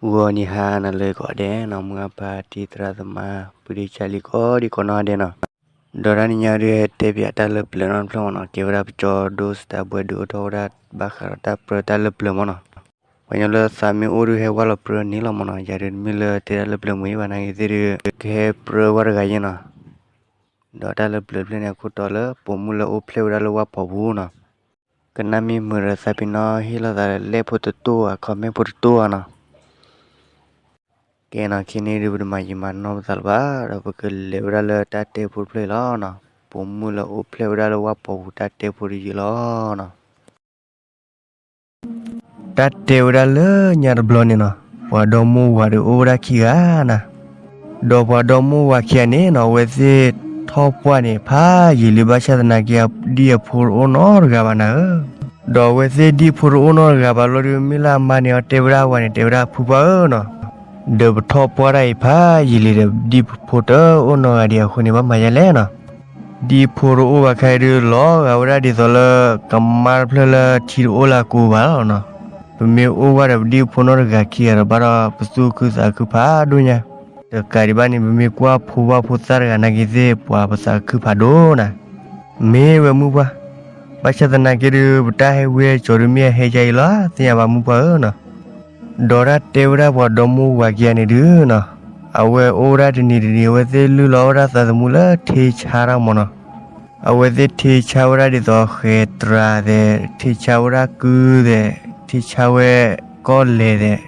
ဂီၤနံၤဟါနၤလၢကိးဂၤဒဲးနီၤ မုၢ်အါဖါတံၤသရၣ်သမါ ပုၢ်ဒ့ကၢ်လံၤကိးဒံကိးနီၢ်ဂၤဒဲးနီၤ, ဒီးတၢ်နံၤညါဒုးဟဲတဲပၠးတၢ်လၢပျၢၤနီတဖျၢၣ်မ့ၢ်နီၤ, ကဲဝဲဒၣ်ပကၠီဒိစတၢးဘှဲဒုးအိၣ်ထီၣ်ဝဲဒၣ်ဘၣ်ဃးဒီးတၢ်ပြၢတၢ်လၢပျၢၤမ့ၢ်နီၤ, ပှၤကညီလၢသးမ့ၢ်အိၣ်ဒုးဟဲဝၢ်လီၤပြၢန့ၣ်လီၤမ့ၢ်နီၤ, ယၤဒုးတမ့ၢ်လၢတဲတၢ်လၢပျၢၤမ့ၢ်ဘၣ်နာ်က့ၤသ့ၣ်ဒုး ကဟဲပြၢဝဲတဂၤယဲနီၤ, ဒီးတၢ်လၢပျၢၤတဖျၢၣ်န့ၣ် အခိၣ်တီလၢပိာ်မုၣ်လၢအိၣ်ဖျဲၣ်ဝဲဒၣ်လၢဝၣ်ပီၤပူၤနီၤ, ကနၣ်မ့ၢ်မုာ်ဒီးသးပ့ၤနီၣ်ဟ့ၣ်လိာ်သးလၢ like ဖိတတိၢ်ဧါ comment ဖိတတိၢ်ဧါနီၤ, ကဲနီၤ ခဲန့ၣ်ဒုးပတမၤယံာ်မၤနီၢ်ပသးလၢၤဘၣ်, ဒီးပကလဲၤဝဲဒၣ်လၢတၢ်တဲဖိတဖျၢၣ်အံၤလီၤနီၤ, ပိာ်မုၣ်လၢအိၣ်ဖျဲၣ်ဝဲဒၣ်လၢဝၣ်ပီၤပူၤတၢ်တဲဖိတယုၢ်လီၤနီၤ. တၢ်တဲဝဲဒၣ်လၢညါတဘျီန့ၣ်နီၤ, ပှၤဒီမါဝၤဒုးအိၣ်ဝဲဒၣ်ခံဂၤနၤ, ဒီးပှၤဒီမါဝၤခံဂၤန့ၣ်နီၤ အဝဲသ့ၣ်ထီၣ်ပှၢ်န့ၣ် ဖးယံာ်လံဘၣ်ဆၣ်သနာ်က့ ဒံၣ်အဖိတအိၣ်နီတဂၤဘၣ်နၤဧၢ, ဒီးအဝဲသ့ၣ်ဒံၣ်ဖိတအိၣ်နီတဂၤဘၣ်လီၤဒုး မ့ၢ်လၢအမါန့ၣ် အတဲဝဲဒၣ်အဝၤန့ၣ် တဲဝဲဒၣ်ဖုပှၢ်ဧၢနီၤ, ဒီးပထီၣ်ပှၢ်တၢ်အံၤဖးယံာ်လံဒီး ဒံၣ်ဖိတအိၣ်နီတဂၤဒံးအဃိန့ၣ် ဘၣ်မၤယဲလဲၣ်နီၤ, ဒံၣ်ဖိတအိၣ်ဘၣ်ခဲအံၤဒုး လီၤဂာ်ဝဲဒၣ်ဒ်သိးလၢကမါတဖျၢၣ်လၢထံတအိၣ်လၢအကိာ်ဘၣ်လီၤနီၤ, ပမ့ၢ်အိၣ်ဝဲဒီးပဒံၣ်ဖိနီတဂၤခံဂၤဒီး ဘၣ်ဒီးပသူၣ်ခုသးခုဖးဒိၣ်ညါ, တကးဒံးဘၣ်န့ၣ် ပမ့ၢ်ကွၢ်ဖိဝၣ်ဖိသၣ်တဂၤနာ်က့ၤသ့ၣ် ပှၤပသးခုဖးဒိၣ်နၤ, မ့ၢ်ဝဲမုၢ်ပှၢ်, ဘၣ်ဆၣ်သနာ်က့ဒုး ပတၢ်ဟဲဝံဟဲစိာ်ဒုးမ့ၢ်အဟဲယါအံၤလီၤ သ့ၣ်ညါဘၣ်မုၢ်ပှၢ်ဧၢနီၤ ဒီးတၢ်တဲဝဲဒၣ်ပှၤဒီမါဝၤခံဂၤန့ၣ်ဒုးနီၤ, အဝဲအိၣ်ဝဲဒၣ်တနံၤတနံၤ အဝဲသ့ၣ်လုၢ်လီၤဝဲဒၣ်သးသမူလၢထ့ဆါတၢ်မ့ၢ်နီၤ, အဝဲသ့ၣ်ထ့ဆါဝဲဒၣ်ဒ်သိးဃဲၤတြၤသဲး, ထ့ဆါဝဲဒၣ်ကုသဲး, ထ့ဆါဝဲကီၢ်လဲၤသဲး,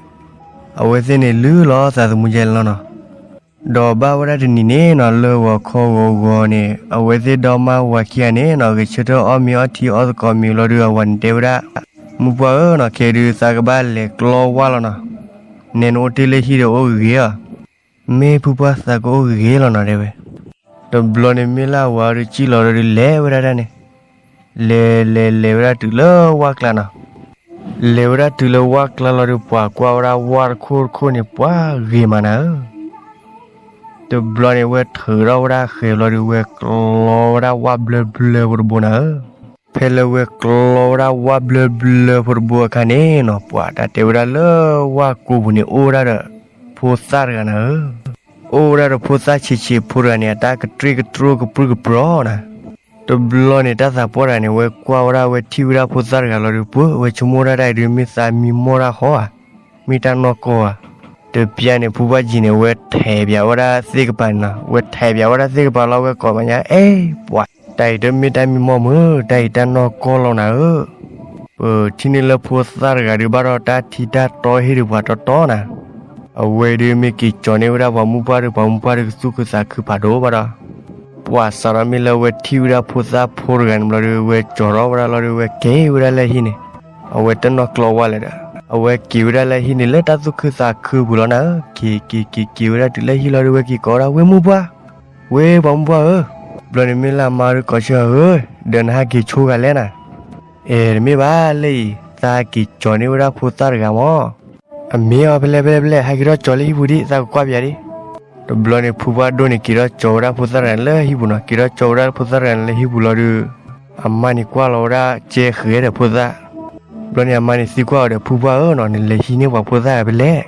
အဝဲသ့ၣ်န့ၣ်လုၢ်လီၤသးသမူယဲလီၤနီၤ ဒီးဘၣ်ဝဲဒၣ်တနံၤန့ၣ်နီၤ လၢဂီၤခီဂီၤဂီၤန့ၣ် အဝဲသ့ၣ်ဒီမါဝၤခံဂၤန့ၣ်နီၤ ဂဲၤဆၢထၢၣ်အီၣ်မ့ၤအီထံအီသကိးမ့ၤလီၤဒုး အဝၤန့ၣ်တဲဝဲဒၣ်, မုၢ်ပှၢ်ဧၢနီၤ ခဲဒုးသးကဘၣ်လဲၤကျီဝၣ်လီၤနီၤ, နဲနအိၣ်တ့ၢ်လၢဟံၣ်ဒီးအိၣ်ဂ့ၤဂ့ၤဧါ, မ့ၢ်ဖုပှၢ်သးကအိၣ်ဂ့ၤဂ့ၤလီၤနီၤ တဲဝဲ တဘျီန့ၣ်မ့ၢ်လၢအဝၤဒုးစံၣ်လီၤဒီးဒုးလဲၤဝဲဒၣ်တၢ်န့ၣ်, လဲၤလဲၤလဲၤဝဲဒၣ်တုၤလၢဝၣ်ကျါနီၤ, လဲၤဝဲဒၣ်တုၤလၢဝၣ်ကျါလီၤဒုး ပှၤကွၢ်ဝဲဒၣ်ဝၣ်တခိၣ်တခိၣ်န့ၣ် ပှၤဂ့ၤမးနၤဧၢ, တဘျီန့ၣ် ဝဲထုးထီၣ်ဝဲဒၣ်ဃဲၤလီၤဒုး ဝဲကျီဝဲဒၣ်ဝၣ်ဘျၢဘျၢဖိတဘိနၤဧၢ, ဖဲလၢဝဲကျီဝဲဒၣ်ဝၣ်ဘျၢဘျၢဖိတဘိအခါန့ၣ်နီၤ ပှၤတၢ်တဲဝဲဒၣ်လၢဝၣ်ကိာ်ပူၤန့ၣ် အိၣ်ဝဲဒၣ်ဒီးဖိသၣ်တဂၤနၤဧၢ, အိၣ်ဝဲဒၣ်ဒီးဖိသၣ်ဆံးဆံးဖိတဂၤန့ၣ် အတၢ်ကတြ့ၣ်ကတြိၣ်ကပြုၢ်ကပြီၤနၤ, တဘျီန့ၣ် တၢ်သးပှၢ်တဂၤန့ၣ် ဝဲကွၢ်ဝဲဒၣ်ဝဲထံၣ်ဝဲဒၣ်ဖိသၣ်တဂၤလီၤဒုး ပှၢ်ဝဲဆိကမိၣ်ဒၣ်တၢ်အံၤဒုး မ့ၢ်သးမံမီၢ်တၢ်ဃီဧါ, မ့ၢ်တၢ်နီၢ်ကီၢ်ဧါ, တပျၢ်န့ၣ် ဖုပှၢ်ကံၤန့ၣ် ဝဲထဲးပၠးဝဲဒၣ်သ့ၣ်ကပၤန့ၣ်နီၤ ဝဲထဲးပၠးဝဲဒၣ်သ့ၣ်ကပၤလီၤ ဝဲကိးမးညါ အဲ ပှၤ တၢ်အံၤတမ့ၢ်တၢ်မံမီၢ်မုၢ် တၢ်အံၤတၢ်နီၢ်ကီၢ်လီၤနၤဧၢ, ပထံၣ်န့ၢ်လၢဖိသၣ်တဂၤဒုး ဘၣ်ဒီးတၢ်ထံတၢ်တီဟ့ၣ်ဒုးပှၤတီတီနၤ, အဝဲဒုးမ့ၢ်က့ၤကၠီၤန့ၢ်ဝဲဒၣ်ပှၤမုၢ်ပှၢ်ဒုး ပှၤမုၢ်ပှၢ်ဒုးကသူၣ်ခုသးခုဖးဒိၣ်ဘၣ်ဒီး ပှၤစးထီၣ်မ့ၢ်လၢဝဲထံၣ်ဝဲဒၣ်ဖိသၣ်ဖိတဂၤန့ၣ်ဘျီဒုး ဝဲကၠီၤထီၣ်ဝဲဒၣ်လီၤဒုး ဝဲက့ၤဝဲဒၣ်လၢဟံၣ်န့ၣ်, အဝဲတနီၢ်ကျီဝၣ်လၢၤဒီး အဝဲက့ၤဝဲဒၣ်လၢဟံၣ်န့ၣ် လၢတၢ်သူၣ်ခုသးခုပူၤလီၤနၤဧၢ, က့ၤက့ၤက့ၤက့ၤဝဲဒၣ်တုၤလၢဟံၣ်လီၤဒုး ဝဲက့ၤကိးဝဲဒၣ် ဝ့ၢ်မုၢ်ပှၢ်, ဝ့ၢ်ပှၤမုၢ်ပှၢ်ဧၢ, ဘျီန့ၣ်မ့ၢ်လၢအမါဒုးကိးဆၢဧၢ, ဒီးနဟဲက့ၤဆိဂၤလဲၣ်နၤ, အဲ တမ့ၢ်ဘၣ်လၢအံၤ သးက့ၤကၠီၤန့ၢ်ဝဲဒၣ်ဖိသၣ်တဂၤမး အမ့ၢ်အီၤဖဲလဲၣ်ဖဲလဲၣ်ဖဲလဲၣ် ဟဲက့ၤထီၣ်ကၠီၤလၢဟံၣ်ပူၤဒံး သးကကွၢ်ပၠးဒံး, တဘျီန့ၣ် ဖုပှၢ်ဒိၣ်န့ၣ် က့ၤထီၣ်ကၠီၤဝဲဒၣ်ဖိသၣ်တဂၤန့ၣ်လၢဟံၣ်ပူၤနီၤ, က့ၤထီၣ်ကၠီၤဝဲဒၣ်ဖိသၣ်တဂၤန့ၣ်လၢဟံၣ်ပူၤလီၤဒုး, အမါန့ၣ်ကွၢ်လီၤဝဲဒၣ်ကဲဃဲၤဒီးဖိသၣ်, ဘျီန့ၣ်အမါန့ၣ်သံကွၢ်အီၤဒီး ဖုပှၢ်ဧၢနီၤ နလဲၤဟံးန့ၢ်ပှၤဖိသၣ်ဖဲလဲၣ်,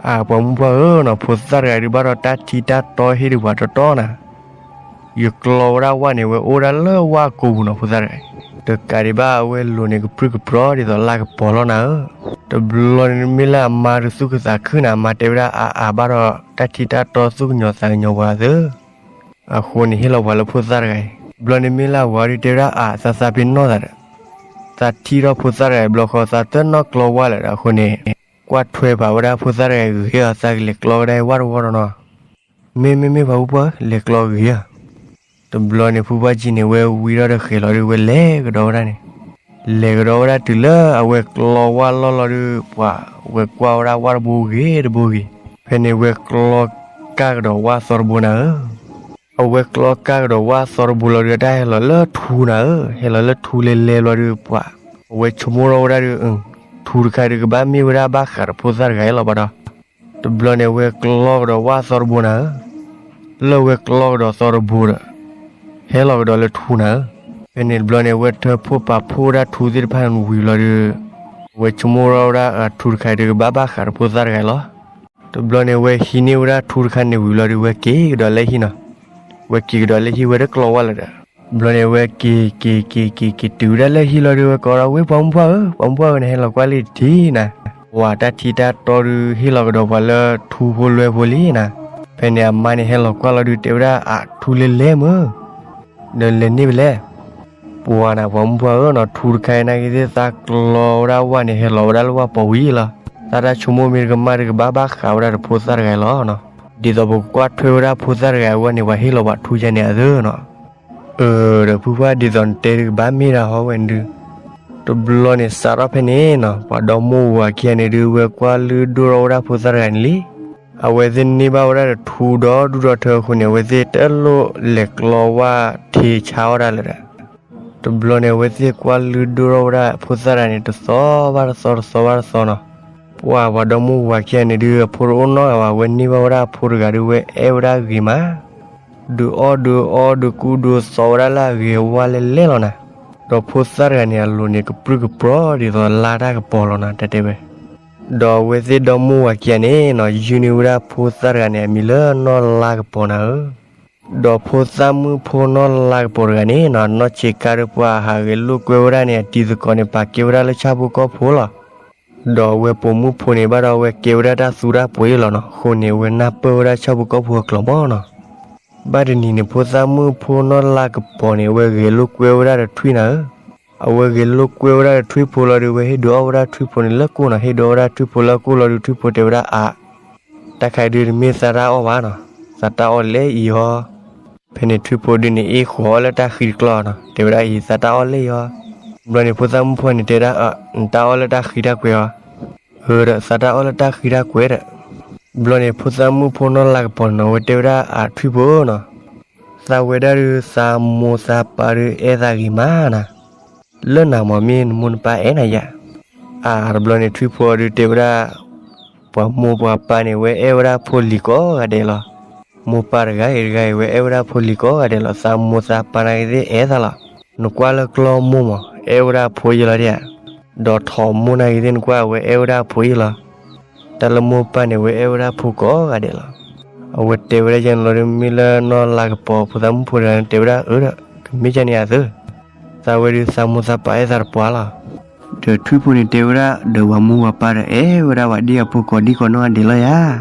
အၢ ပှၤမုၢ်ပှၢ်ဧၢနီၤ ဖိသၣ်တဂၤဒုးဘၣ်ဒီးတၢ်ထံတၢ်တီဟ့ၣ်ဒုးပှၤတီတီနၤ ယကျီဝဲဒၣ်ဝၣ်န့ၣ် ဝဲအိၣ်ဝဲဒၣ်လၢဝၣ်ကိာ်ပူၤနီၤ ဖိသၣ်တဂၤအံၤ, တကးဒံးဘၣ်အဝဲလိၤန့ၣ် ကပြုၢ်ကပြီၤဒ်သိးလၢကပီၤလီၤနၤဧၢ, တဘျီန့ၣ်မ့ၢ်လၢအမါဒုးသူၣ်ခုသးခုနၤ အမါတဲဝဲဒၣ်အါအါဘၣ်ဒီးတၢ်ထံတၢ်တီသူၣ်ကညီၤသးကညီၤပှၤသု, အဃိန့ၣ်ဟ့ၣ်လီၤပှၤလၢဖိသၣ်တဂၤအံၤ, တဘျီန့ၣ်မ့ၢ်လၢအဝၤဒုးတဲဝဲဒၣ်အါ သးသးပ့ၤနီၣ်သးဒီး, သးထံၣ်ထီၣ်ဖိသၣ်တဂၤအံၤဘျီဃီ သးတနီၢ်ကျီဝၣ်လၢၤဒီးအဃိန့ၣ်, ကွၢ်ထွဲပာ်ဝဲဒၣ်ဖိသၣ်တဂၤအံၤဂ့ၤအီၤ သးကလဲၤကျီကဒါဝဲတဝီတနီၤ မ့မ့မ့ၢ်ပှၤဖိပှၢ် လဲၤကျီဂ့ၤဧါ. တဘျီန့ၣ် ဖုပှၢ်ကံန့ၣ် ဝဲဝံထီၣ်ဒီးဃဲၤလီၤဒုး ဝဲလဲၤကဒီးဝဲဒၣ်န့ၣ်, လဲၤကဒီးဝဲဒၣ်တုၤလၢအဝဲကျီဝၣ်လီၢ်လီၤဒုး ပှၤ ဝဲကွၢ်ဝဲဒၣ်ဝၣ်တဘိဂ့ၤတဘိဂ့ၤ, ဖဲန့ၣ်ဝဲကျီကၢ်ကဒီးဝၣ်သီတဘိနၤဧၢ. အဝဲကျီကၢ်ကဒီးဝၣ်သီတဘိလီၤဒုး အတၢ်ဟဲလီၤလၢထူနၤဧၢ, ဟဲလီၤလၢထူလဲၤလဲၤဘျီဒုး ပှၤ အဝဲဆိကမိၣ်ထီၣ်ဝဲဒၣ်ဒုး ထူတခါဒုးကဘၣ်မ့ၢ်ဝဲဒၣ်ဘၣ်ဃးဒီးဖိသၣ်တဂၤအံၤလီၤဘၣ်ဒီး တဘျီန့ၣ် အဝဲကျီကဒီးဝၣ်သီတဘိနၤဧၢ, လၢအဝဲကျီကဒီးသီတဘိဒီး ဟဲလီၤကဒီးလၢထူနၤဧၢ. ဖဲန့ၣ်တဘျီန့ၣ် အဝဲထၢဖှိၣ်ပာ်ဖှိၣ်ဝဲဒၣ်ထူသ့ၣ်တဖၣ်န့ၣ်ဝံၤဘျီဒုး ဝဲဆိကမိၣ်ထီၣ်ဝဲဒၣ်ထူတခါအံၤဒုးကဘၣ်ဘၣ်ဃးဒီးဖိသၣ်တဂၤအံၤလီၤ. တဘျီန့ၣ် ဝဲဟံးန့ၢ်ဝဲဒၣ်ထူတခါန့ၣ်ဝံၤလီၤဒီး ဝဲက့ၤကဒီးလၢဟံၣ်နီၤ. ဝဲက့ၤကဒီးလၢဟံၣ်ဝဲတကျီဝဲလၢၤဒီး ဘျီန့ၣ် ဝဲက့ၤက့ၤက့ၤက့ၤက့ၤတုၤဝဲဒၣ်လၢဟံၣ်လီၤဒီး ဝဲကိးဒီး ဝ့ၢ်ပှၤမုၣ်ဖိဧၢ, ပှၤမုၣ်ဖိဧၢ နဟဲလီၤကွၢ်လံတထံၣ်နၤ. ပှၤတၢ်ထံတၢ်တီဒုး ဟ့ၣ်လီၤကဒီးပှၤလၢထူဖိလွဲဖိလံနၤ. ဖဲန့ၣ်အမါန့ၣ်ဟဲလီၤကွၢ်လီၤဒုး တဲဝဲဒၣ် အထူလၢလဲၣ်မၢ် ဒီးလဲၤန့ၢ်ဖဲလဲၣ်. ပှၤနၤ ပှၤမုၣ်ဖိဧၢနီၤ, ထူတခါအံၤနာ်က့သ့ၣ် သးကျီဝဲဒၣ်ဝၣ်န့ၣ် ဟဲလီၤဝဲဒၣ်လၢဝၣ်ပီၤဝံၤလီၤ. သးတၢ်ဆိကမိၣ်မ့ၢ်တကမၣ်ဒုး ကဘၣ်ဘၣ်ဃးဝဲဒၣ်ဒီးဖိသၣ်တဂၤအံၤလီၤနီၤ. ဒ်သိးပကကွၢ်ထွဲဝဲဒၣ်ဖိသၣ်တဂၤအံၤအဂီၢ်န့ၣ် ပှၤဟ့ၣ်လီၤပှၤထူယါန့ၣ်အသၢနီၤ. အၢ ဒီးဖုပှၢ် ဒ်သိးနတဲဒုး ကဘၣ်မ့ၢ်ဒၣ်ဟီဝဲန့ၣ်ဒုး. တဘျီန့ၣ် စးထီၣ်ဖဲန့ၣ်နီၤ ပှၤဒီမါဝၤခံဂၤန့ၣ်ဒုး ဝဲကွၢ်လုၢ်ဒိၣ်ထီၣ်ဝဲဒၣ်ဖိသၣ်တဂၤန့ၣ်လံ. အဝဲသ့ၣ်န့ၢ်ဘၣ်ဝဲဒၣ်ဒီးထူဒီဒူၣ်ဒီထၢအဃိန့ၣ် အဝဲသ့ၣ်တလိၣ်လဲၤကျီဝၣ်ထံဆါအီၣ်ဒၣ်လၢၤဒီး တဘျီန့ၣ် အဝဲသ့ၣ်ကွၢ်လုၢ်ဒိၣ်ထီၣ်ဝဲဒၣ်ဖိသၣ်တဂၤန့ၣ် တသီဘၣ်တသီ တသီဘၣ်တသီနီၤ. ပှၤ ပှၤဒီမါဝၤခံဂၤန့ၣ်ဒုး အဖိတအိၣ်နီတဂၤဘၣ်, အဝဲန့ၢ်ဘၣ်ဝဲဒၣ်အဖိတဂၤဒုး ဝဲအဲၣ်ဝဲဒၣ်ဂ့ၤမး ဒုးအီၣ်ဒုးအီဒုးကူဒုးသီဝဲဒၣ်လၢအဂ့ၤအဝါလဲၣ်လဲၣ်လီၤနၤ. ဒီးဖိသၣ်တဂၤန့ၣ် အလိၤန့ၣ် ကပြုၢ်ကပြီၤဒ်သိးလါတၢ်ကပီၤလီၤနၤ တၢ်တဲဝဲ. ဒီးအဝဲသ့ၣ်ဒီမါဝၤခံဂၤန့ၣ်နီၤ ယုၢ်န့ၢ်ဝဲဒၣ်ဖိသၣ်တဂၤန့ၣ် အမံၤလၢနီၢ်လါကပီၤနၤဧၢ. ဒီးဖိသၣ်မုၣ်ဖိနီၢ်လါကပီၤတဂၤန့ၣ်နီၤ နီၢ်ဆံးခါဒီးပှၤဟးဂဲၤလိာ်ကွဲဝဲဒၣ်န့ၣ် အတံၤသကိးန့ၣ် ပာ်ကဲဝဲဒၣ်လၢဆၣ်ဖိကီၢ်ဖိလီၤ. ဒီးအဝဲပိာ်မုၣ်ဖိန့ၣ်ဘၣ်ဒီး အဝဲကဲဝဲဒၣ်တၢ်သူတၢ်ပှ့ၤလီၤနီၤ, အဃိန့ၣ် အဝဲနၢ်ပၢၢ်ဝဲဒၣ်ဆၣ်ဖိကီၢ်ဖိအကျိာ်မးနီၤ. ဘၣ်တနံၤန့ၣ် ဖိသၣ်မုၣ်ဖိနီၢ်လါကပီၤန့ၣ် အဝဲဂဲၤလိာ်ကွဲဝဲဒၣ်ဒီးထွံၣ်နၤဧၢ. အဝဲဂဲၤလိာ်ကွဲဝဲဒၣ်ဒီးထွံၣ်ဖိလီၤဒီး အဝဲဟ့ၣ်ဒုးအီၣ်ဝဲဒၣ်ထွံၣ်ဖိန့ၣ်လၢကိၢ်နီၤ, ဟ့ၣ်ဒုးအီၣ်ဝဲဒၣ်ထွံၣ်ဖိလၢကိၢ်လီၤဒီး ထွံၣ်ဖိတဲဝဲဒၣ်အါ တၢ်ခါအံၤဒုးတမ့ၢ်သးတၢ်အီၣ်ဘၣ်နီၤ, သးတၢ်အီၣ်လဲၣ်အံၤဟီ. ဖဲန့ၣ်ထွံၣ်ဖိဒုးန့ၣ် အ့ၣ်ဃီၤအီၣ်လၢတၢ်ဃံတကျီၢ်နီၤ, တဲဝဲဒၣ်အံၤ သးတၢ်အီၣ်လဲၣ်အံၤဟီ. ဘျီန့ၣ် ဖိသၣ်မုၣ်ဖိန့ၣ်တဲဒၣ် နတၢ်အီၣ်လၢတၢ်ဃံတၢ်ကွဲၤအီၤ. အၢ ဒီး သးတၢ်အီၣ်လၢတၢ်ဃံတၢ်ကွဲၤဒီး. ဘျီန့ၣ် ဖိသၣ်မုၣ်ဖိနီၢ်လါကပီၤန့ၣ်နီၤ အဝဲတဲဝဲဒၣ်အထွံၣ်ဖိနီၤ, သးဝဲဒၣ်ဒုး သးမိၢ်သးပၢ်ဒုးအဲၣ်သးဂ့ၤမးနၤ, လၢနၤမ့ၢ်မ့ၢ်နမိၢ်နပၢ်အဲၣ်နၤယၤ. အါ တဘျီန့ၣ် ထွံၣ်ဖိဒုးတဲဝဲဒၣ် ပှၤမိၢ်ပှၤပၢ်န့ၣ် ဝဲအဲၣ်ဝဲဒၣ်ဖိလံၤကိးဂၤဒဲးလီၤ. မိၢ်ပၢ်တဂၤဂ့ၤတဂၤဂ့ၤ ဝဲအဲၣ်ဝဲဒၣ်ဖိလံၤကိးဂၤဒဲးလီၤ. သးမိၢ်သးပၢ်နာ်က့သ့ၣ်အဲၣ်သးလီၤ. နကွၢ်လၢကျီမိၢ်မး အဲၣ်ဝဲဒၣ်ဖိယဲလီၤဒၣ်ဧါ. ဒီးထိးမိၢ်နာ်က့သ့ၣ် နကွၢ် အဝဲအဲၣ်ဝဲဒၣ်ဖိယဲလီၤ. တၢ်လၢမိၢ်ပၢ်န့ၣ် ဝဲအဲၣ်ဝဲဒၣ်ဖိကိးဂၤဒဲးလီၤ. အဝဲတဲဝဲဒၣ်ယဲန့ၣ်လီၤဒီး မ့ၢ်လၢနီၢ်လါကပီၤဖိသၣ်မုၣ်ဖိတဂၤန့ၣ် တဲဝဲဒၣ်အၢဒီး ကမ့ၢ်ကန့ၣ်အသၢ သးဝဲဒုး သးမိၢ်သးပၢ်အဲၣ်သးတပှၢ်လီၤ. ဒီးထွံၣ်ဖိန့ၣ်တဲဝဲဒၣ် ဒီးပှၤမိၢ်ပှၤပၢ်ဒီး အဲၣ်ဝဲဒၣ်ပှၤဒ်အဖိကိးဒံကိးနီၢ်ဂၤဒဲးလီၤယၤ.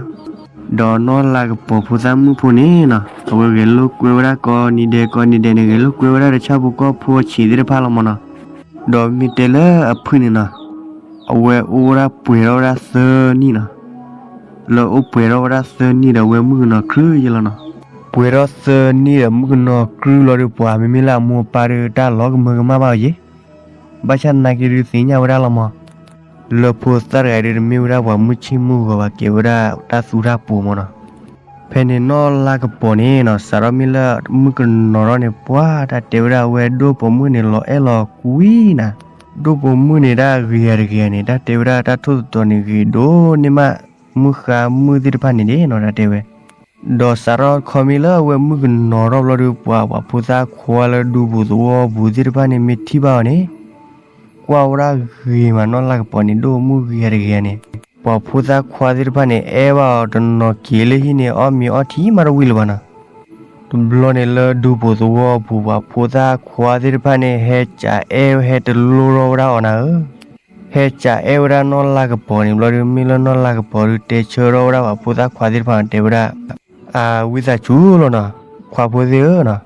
ဒီးနီၢ်လါကပီၤဖိသၣ်မုၣ်ဖိန့ၣ်နီၤ အဝဲဂဲၤလိာ်ကွဲဝဲဒၣ်ကိးနံၤဒဲးကိးနံၤဒဲးန့ၣ် ဂဲၤလိာ်ကွဲဝဲဒၣ်ဒီးဆၣ်ဖိကီၢ်ဖိဆံးသ့ၣ်တဖၣ်လီၤမးနီၤ. ဒီးမ့ၢ်တဲလၢအဖုၣ်န့ၣ်နီၤ အဝဲအိၣ်ဝဲဒၣ်ပှဲၤထီၣ်ဝဲဒၣ်သၢနံၣ်နီၤ. လၢအိၣ်ပှဲၤထီၣ်ဝဲဒၣ်သၢနံၣ်ဒီး အဝဲမုၣ်ကနီၤကြုၢ်ယဲလီၤနီၤ. ပှဲၤထီၣ်သၢနံၣ်ဒီးမုၣ်ကနီၤကြုၢ်လီၤဒီး ပှၤမ့မ့ၢ်လၢအမိၢ်အပၢ်ဒီး တၢ်လီၤကမၢကမၣ်ဘၣ်အီၤယဲ. ဘၣ်ဆၣ်သနာ်က့ဒုးသ့ၣ်ညါဝဲဒၣ်လီၤမး လၢဖိသၣ်တဂၤအံၤဒုး တမ့ၢ်ဝဲဒၣ်ပှၤမုၢ်ဆ့ၣ်မုၢ်ဂီၤဘၣ် ကဲဝဲဒၣ်တၢ်သူတၢ်ပှ့ၤမးနီၤ. ဖဲန့ၣ်နီၢ်လါကပီၤန့ၣ်နီၤ စးထီၣ်မ့ၢ်လၢမုၣ်ကနီၤထီၣ်န့ၣ် ပှၤတၢ်တဲဝဲဒၣ် အဝဲဒိၣ်ပိာ်မုၣ်န့ၣ် လီၤအဲၣ်လီၤကွံနၤ. ဒိၣ်ပိာ်မုၣ်န့ၣ်ဒၣ်ဂ့ၤဂၤတဂ့ၤဂၤန့ၣ် တၢ်တဲဝဲဒၣ် တၢ်ထိၣ်သတြီၤန့ၣ်ဂ့ၤဒိၣ်န့ၢ်မး မုၣ်ဃါမုၣ်သ့ၣ်တဖၣ်န့ၣ်ဒ်နီၤ တၢ်တဲဝဲ. ဒီးစးထီၣ်ခီမ့ၢ်လၢအဝဲမုၣ်ကနီၤထီၣ်ဘျီဒီး ပှၤ ပှၤဖိသၣ်ခွါလၢဒူပူၤသဝီပူၤသ့ၣ်တဖၣ်န့ၣ် မ့ၢ်ထံၣ်ဘၣ်အီၤန့ၣ် ကွၢ်ဝဲဒၣ်ဂ့ၤမးနီၢ်လါကပီၤန့ၣ် ဒိၣ်မုၣ်ဂ့ၤဂၤတဂ့ၤဂၤန့ၣ်. ပှၤဖိသၣ်ခွါသ့ၣ်တဖၣ်န့ၣ် အဲၣ်ဘၣ်အီၤတနီၤက့ၤလၢဟံၣ်န့ၣ် အီၣ်မ့ၤအီထံမးတဝံၤလၢၤဘၣ်နီၤ. တဘျီန့ၣ်လၢဒူပူၤသဝီပူၤ ပှၤဖိသၣ်ခွါသ့ၣ်တဖၣ်န့ၣ် ဟဲကးအဲၣ်ဟဲတလိထီၣ်ဝဲဒၣ်အီၤနၤဧၢ. ဟဲကးအဲၣ်ဝဲဒၣ်နီၢ်လါကပီၤန့ၣ်ဘျီဒီး မ့ၢ်လၢနီၢ်လါကပီၤဒုးတဲဆၢထီၣ်ဝဲဒၣ်ပှၤဖိသၣ်ခွါသ့ၣ်တဖၣ်န့ၣ် တဲဝဲဒၣ် အဝံသးစူၤလီၤနီၤ ခွါဖိသ့ၣ်ဧၢနီၤ.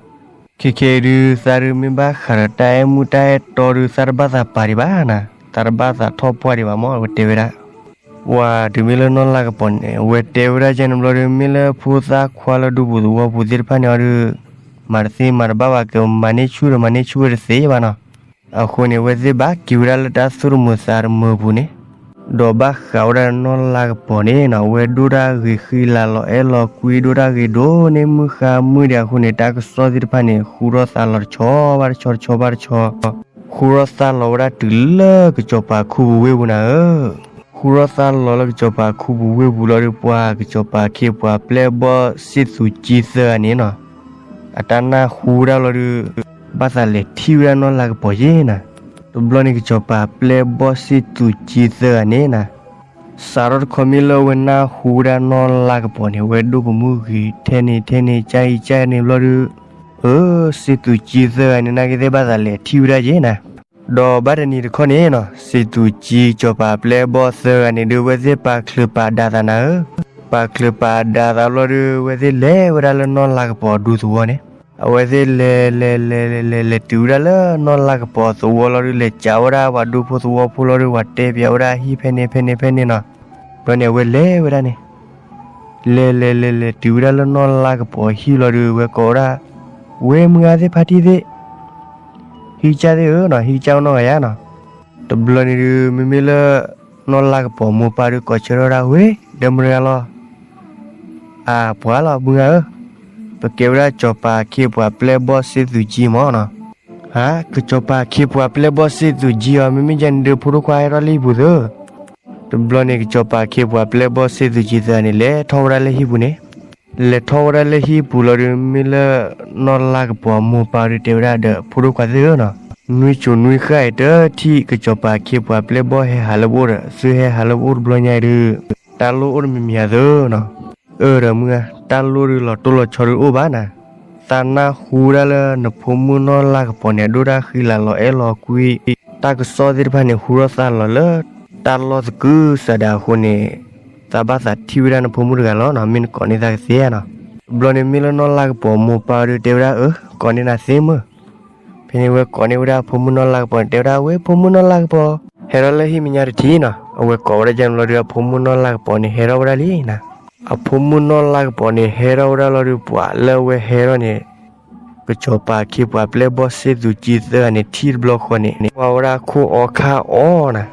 ခဲခဲအံၤဒုး သးဒုးမ့ၢ်ဘၣ်ဃးဒီးတၢ်အဲၣ်မုၢ်တၢ်အဲၣ်တီဒုး သးတဘၣ်သးပာ်ဒံးဘၣ်နၤ, သးတဘၣ်သးထီၣ်ပှၢ်ဒံးဘၣ်မး အဝဲတဲဝဲဒၣ်. ပှၤတုၤမ့ၢ်လၢနီၢ်လါကပီၤန့ၣ် အဝဲတဲဝဲဒၣ်ယဲန့ၣ်ဘျီဒီး မ့ၢ်လၢဖိသၣ်ခွါလၢဒူပူၤသဝီပူၤသ့ၣ်တဖၣ်န့ၣ်အီၤဒုး မၤတသ့မၤတဘၣ်ဘၣ် ကမၤန့ၢ်ဆူၣ်ဒီးမၤန့ၢ်ဆူၣ်ဝဲတသ့ဘၣ်နီၤ. အဃိန့ၣ် အဝဲသ့ၣ်ဘၣ်က့ၤဝဲဒၣ်လၢတၢ်သူၣ်တမုာ်သးတမုာ်အပူၤန့ၣ် ဒီးဘၣ်ဃးဝဲဒၣ်နီၢ်လါကပီၤန့ၣ်နီၤ အဝဲဒိၣ်တၢ်ဂ့ၤဃံလၤလီၤအဲၣ်လီၤကွံ ဒိၣ်တၢ်ဂ့ၤဒိၣ်န့ၢ်မုၣ်ဃါမုၣ်ဒံးအဃိန့ၣ် တၢ်ကစီၣ်သ့ၣ်တဖၣ်န့ၣ် ဃူထီၣ်သါလီၤတဆီဘၣ်တဆီ တဆီဘၣ်တဆီ ဃူထီၣ်သါလီၤဝဲဒၣ်တုၤလၢကစီၤပၤခူပူၤဝ့ၢ်ပူၤနၤဧၢ. ဃူထီၣ်သါလီၤလၢကစီၤပၤခူပူၤဝ့ၢ်ပူၤလီၤဒီး ပှၤကစီၤပၤခ့ပှၤပျဲၢ်ဘီၣ်စ့ၣ်သူကံသၢဂၤန့ၣ်နီၤ အတၢ်နၢ်ဟူဝဲဒၣ်လီၤဒီး ဘၣ်သးလဲၤထံၣ်ဝဲဒၣ်နီၢ်လါကပီၤယဲနၤ. တဘျီန့ၣ်ကစီၤပၤပျဲၢ်ဘီၣ်စ့ၣ်သူးကၠံသၢဂၤန့ၣ်နၤ, စးထီၣ်တခီမ့ၢ်လၢအဝဲနၢ်ဟူဝဲဒၣ်နီၢ်လါကပီၤန့ၣ် အဝဲဒိၣ်ပမုၢ်ဂ့ၤထဲန့ၣ်ထဲန့ၣ် ကၢ်အံၤကၢ်န့ၣ်ဘျီဒီး, အၢ စ့ၣ်သူးကၠံသၢဂၤန့ၣ် နာ်က့သ့ၣ်ဘၣ်သးလဲၤထံၣ်ဝဲဒၣ်က့ၤနၤ. ဒီးဘၣ်တနံၤတခီန့ၣ်နီၤ စ့ၣ်သူးကၠံကစီၤပၤပျဲၢ်ဘီၣ်သၢဂၤန့ၣ်ဒုး အဝဲသ့ၣ်ပာ်ချၢၣ်ပာ်ဒးသးနၤဧၢ, ပာ်ချၢၣ်ပာ်ဒးသးဘျီဒီး အဝဲသ့ၣ်လဲၤဝဲဒၣ်လၢနီၢ်လါကပီၤအဒူသဝီန့ၣ်, အဝဲသ့ၣ်လဲၤလဲၤလဲၤလဲၤလဲၤလဲၤတုၤဝဲဒၣ်လၢ နီၢ်လါကပီၤသဝီလီၤဒီး လဲၤကးဝဲဒၣ်ပှၤဒူဖိသဝီဖိလီၤဒီး ပှၤတဲပၠးဝဲဒၣ်ဟံၣ်ဖဲန့ၣ်ဖဲန့ၣ်ဖဲန့ၣ်နီၤ. ဘျီန့ၣ် အဝဲလဲၤဝဲဒၣ်န့ၣ် လဲၤလဲၤလဲၤလဲၤတုၤဝဲဒၣ်လၢနီၢ်လါကပီၤဟံၣ်လီၤဒီး အဝဲကိးဝဲဒၣ်, ဝဲမုၢ်ဂၤသ့ၣ်ဖါတံၢ်သ့ၣ်, ဟံၣ်ကၢ်သ့ၣ်ဧၢနီၤ ဟံၣ်ကၢ်နီၢ်ဂၤယါနီၤ. တဘျီန့ၣ်ဒုး မ့မ့ၢ်လၢ နီၢ်လါကပီၤမိၢ်ပၢ်ဒုး ကိးဆၢထၢၣ်ဝဲဒၣ် ဝ့ၢ် ဒီးမတၤတဂၤလီၤ. အၢ ပှၤလီၤ မုၢ်ဂၤဧၢ, ပကဲဝဲဒၣ်ကစီၤပၤခ့ပှၤပျဲၢ်ဘီၣ်စ့ၣ်သူးကၠံမၢ်နီၤ. ဟါ ကစီၤပၤခ့ပှၤပျဲၢ်ဘီၣ်စ့ၣ်သူးကၠံဧါ, မ့မ့ၢ်ဒ်န့ၣ်ဒုး ဖိဒိၣ်ခွါဟဲထီၣ်လၢဟံၣ်ပူၤသု. တဘျီန့ၣ် ကစီၤပၤခ့ပှၤပျဲၢ်ဘီၣ်စ့ၣ်သူးကၠံသၢဂၤန့ၣ် လဲၤထီၣ်ဝဲဒၣ်လၢဟံၣ်ပူၤန့ၣ်, လဲၤထီၣ်ဝဲဒၣ်လၢဟံၣ်ပူၤလီၤဒီး မ့ၢ်လၢ နီၢ်လါကပီၤမိၢ်ပၢ်ဒုးတဲဝဲဒၣ်ဒီး ဖိဒိၣ်ခွါသ့ၣ်ဧၢနီၤ, နွံစိၤနွံဃၣ်အံၤတထံၣ် ကစီၤပၤခ့ပှၤပျဲၢ်ဘီၣ်ဟဲဟးလၢပအိၣ်ဒီး သုဟဲဟးလၢပအိၣ်တဘျီညါအံၤဒုး တၢ်လိၣ်အိၣ်တမံၤမံၤဧါသုနီၤ. အၢ ဒီးမုၢ်ဧါ, တၢ်လိၣ်ဒုးလီၤတိၢ်လီၤဆီဒုးအိၣ်ဘၣ်နၤ. သးနၢ်ဟူဒၣ်လၢနဖိမုၣ်နီၢ်လါကပီၤန့ၣ် အဒိၣ်တၢ်ဃံလၤလီၤအဲၣ်လီၤကွံ, တၢ်ကစီၣ်သ့ၣ်တဖၣ်န့ၣ် ဟူထီၣ်သါလီၤလၢ တၢ်လီၢ်သကုၤဆးဒးအဃိန့ၣ်, သးဘၣ်သးထံၣ်ဝဲဒၣ်နဖိမုၣ်တဂၤလီၤနီၤ, မ့ၢ်နကိးန့ၢ်သးကသ့ဧါနီၤ. တဘျီန့ၣ် မ့ၢ်လၢနီၢ်လါကပီၤမိၢ်ပၢ်ဒုးတဲဝဲဒၣ် အၢ ကိးန့ၢ်နၤသ့မုၢ်. ဖဲန့ၣ်ဝဲကိးန့ၢ်ဝဲဒၣ်အဖိမုၣ်နီၢ်လါကပီၤန့ၣ် တဲဝဲဒၣ် ဝ့ၢ် ဖိမုၣ်နီၢ်လါကပီၤ, ဟဲထီၣ်လၢဟံၣ်မဲာ်ညါတထံၣ်နီၤ. အဝဲကိးဝဲဒၣ်ကန့ၣ်လီၤဒီး အဖိမုၣ်နီၢ်လါကပီၤန့ၣ် ဟဲထီၣ်ဝဲဒၣ်လံနၤ. အဖိမုၣ်နီၢ်လါကပီၤန့ၣ် ဟဲထီၣ်ဝဲဒၣ်လီၤဒီး ပှၤလၢအဝဲဟဲထီၣ်န့ၣ် ကစီၤပၤခ့ပှၤပျဲၢ်ဘီၣ်စ့ၣ်သူးကၠံသၢဂၤန့ၣ် ထံၣ်တဘျီဃီန့ၣ် ကွၢ်ဝဲဒၣ်ခိၣ်အီခါအီနၤ.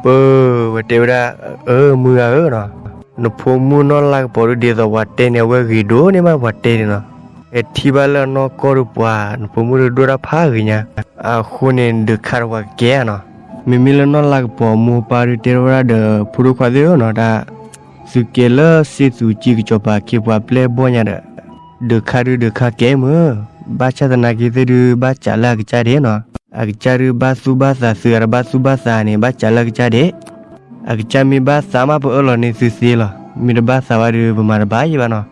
ပၢ် ဝဲတဲဝဲဒၣ်, အၢ မုၢ်ဂၤဧၢနီၤ, နဖိမုၣ်နီၢ်လါကပီၤဒုး ဒ်သိးပှၤတဲန့ၣ် အဝဲဂ့ၤဒိၣ်န့ၢ်မးပှၤတဲန့ၣ်နီၤ. ဟဲထံၣ်ဘၣ်လၢအနီၢ်ကီၢ်ဒီးပှၤ နဖိမုၣ်ဒုးဒိၣ်တၢ်ဖးဂ့ၤညါ, အဃိန့ၣ် ဒုးခါတပှၤကကဲဧါနီၤ. မ့မ့ၢ်လၢနီၢ်လါကပီၤမိၢ်ပၢ်ဒုးတဲထီၣ်ဝဲဒၣ်ဒီး ဖိဒိၣ်ခွါသ့ၣ်ဧၢနီၤ, တၢ် သုကဲလၢစ့ၣ်သူးကၠံကစီၤပၤခ့ပှၤပျဲၢ်ဘီၣ်ညါဒီး ဒုးခါဒုးဒုးခါကဲမုၢ်, ဘၣ်ဆၣ်သနာ်က့သ့ၣ်ဒုး ဘၣ်စးလၢအကစၢ်ဒဲးနီၤ. အကစၢ်ဒုးဘၣ်သူၣ်ဘၣ်သးသုး အတဘၣ်သူၣ်ဘၣ်သးန့ၣ် ဘၣ်စးလၢအကစၢ်ဒဲး. အကစၢ်မ့ၢ်ဘၣ်သးမး ပအၢၣ်လီၤန့ၢ်သုသ့လီၤ, မ့ၢ်တဘၣ်သးဘၣ်ဒီး ပမၤတဘၣ်ယံၤဘၣ်နီၤ.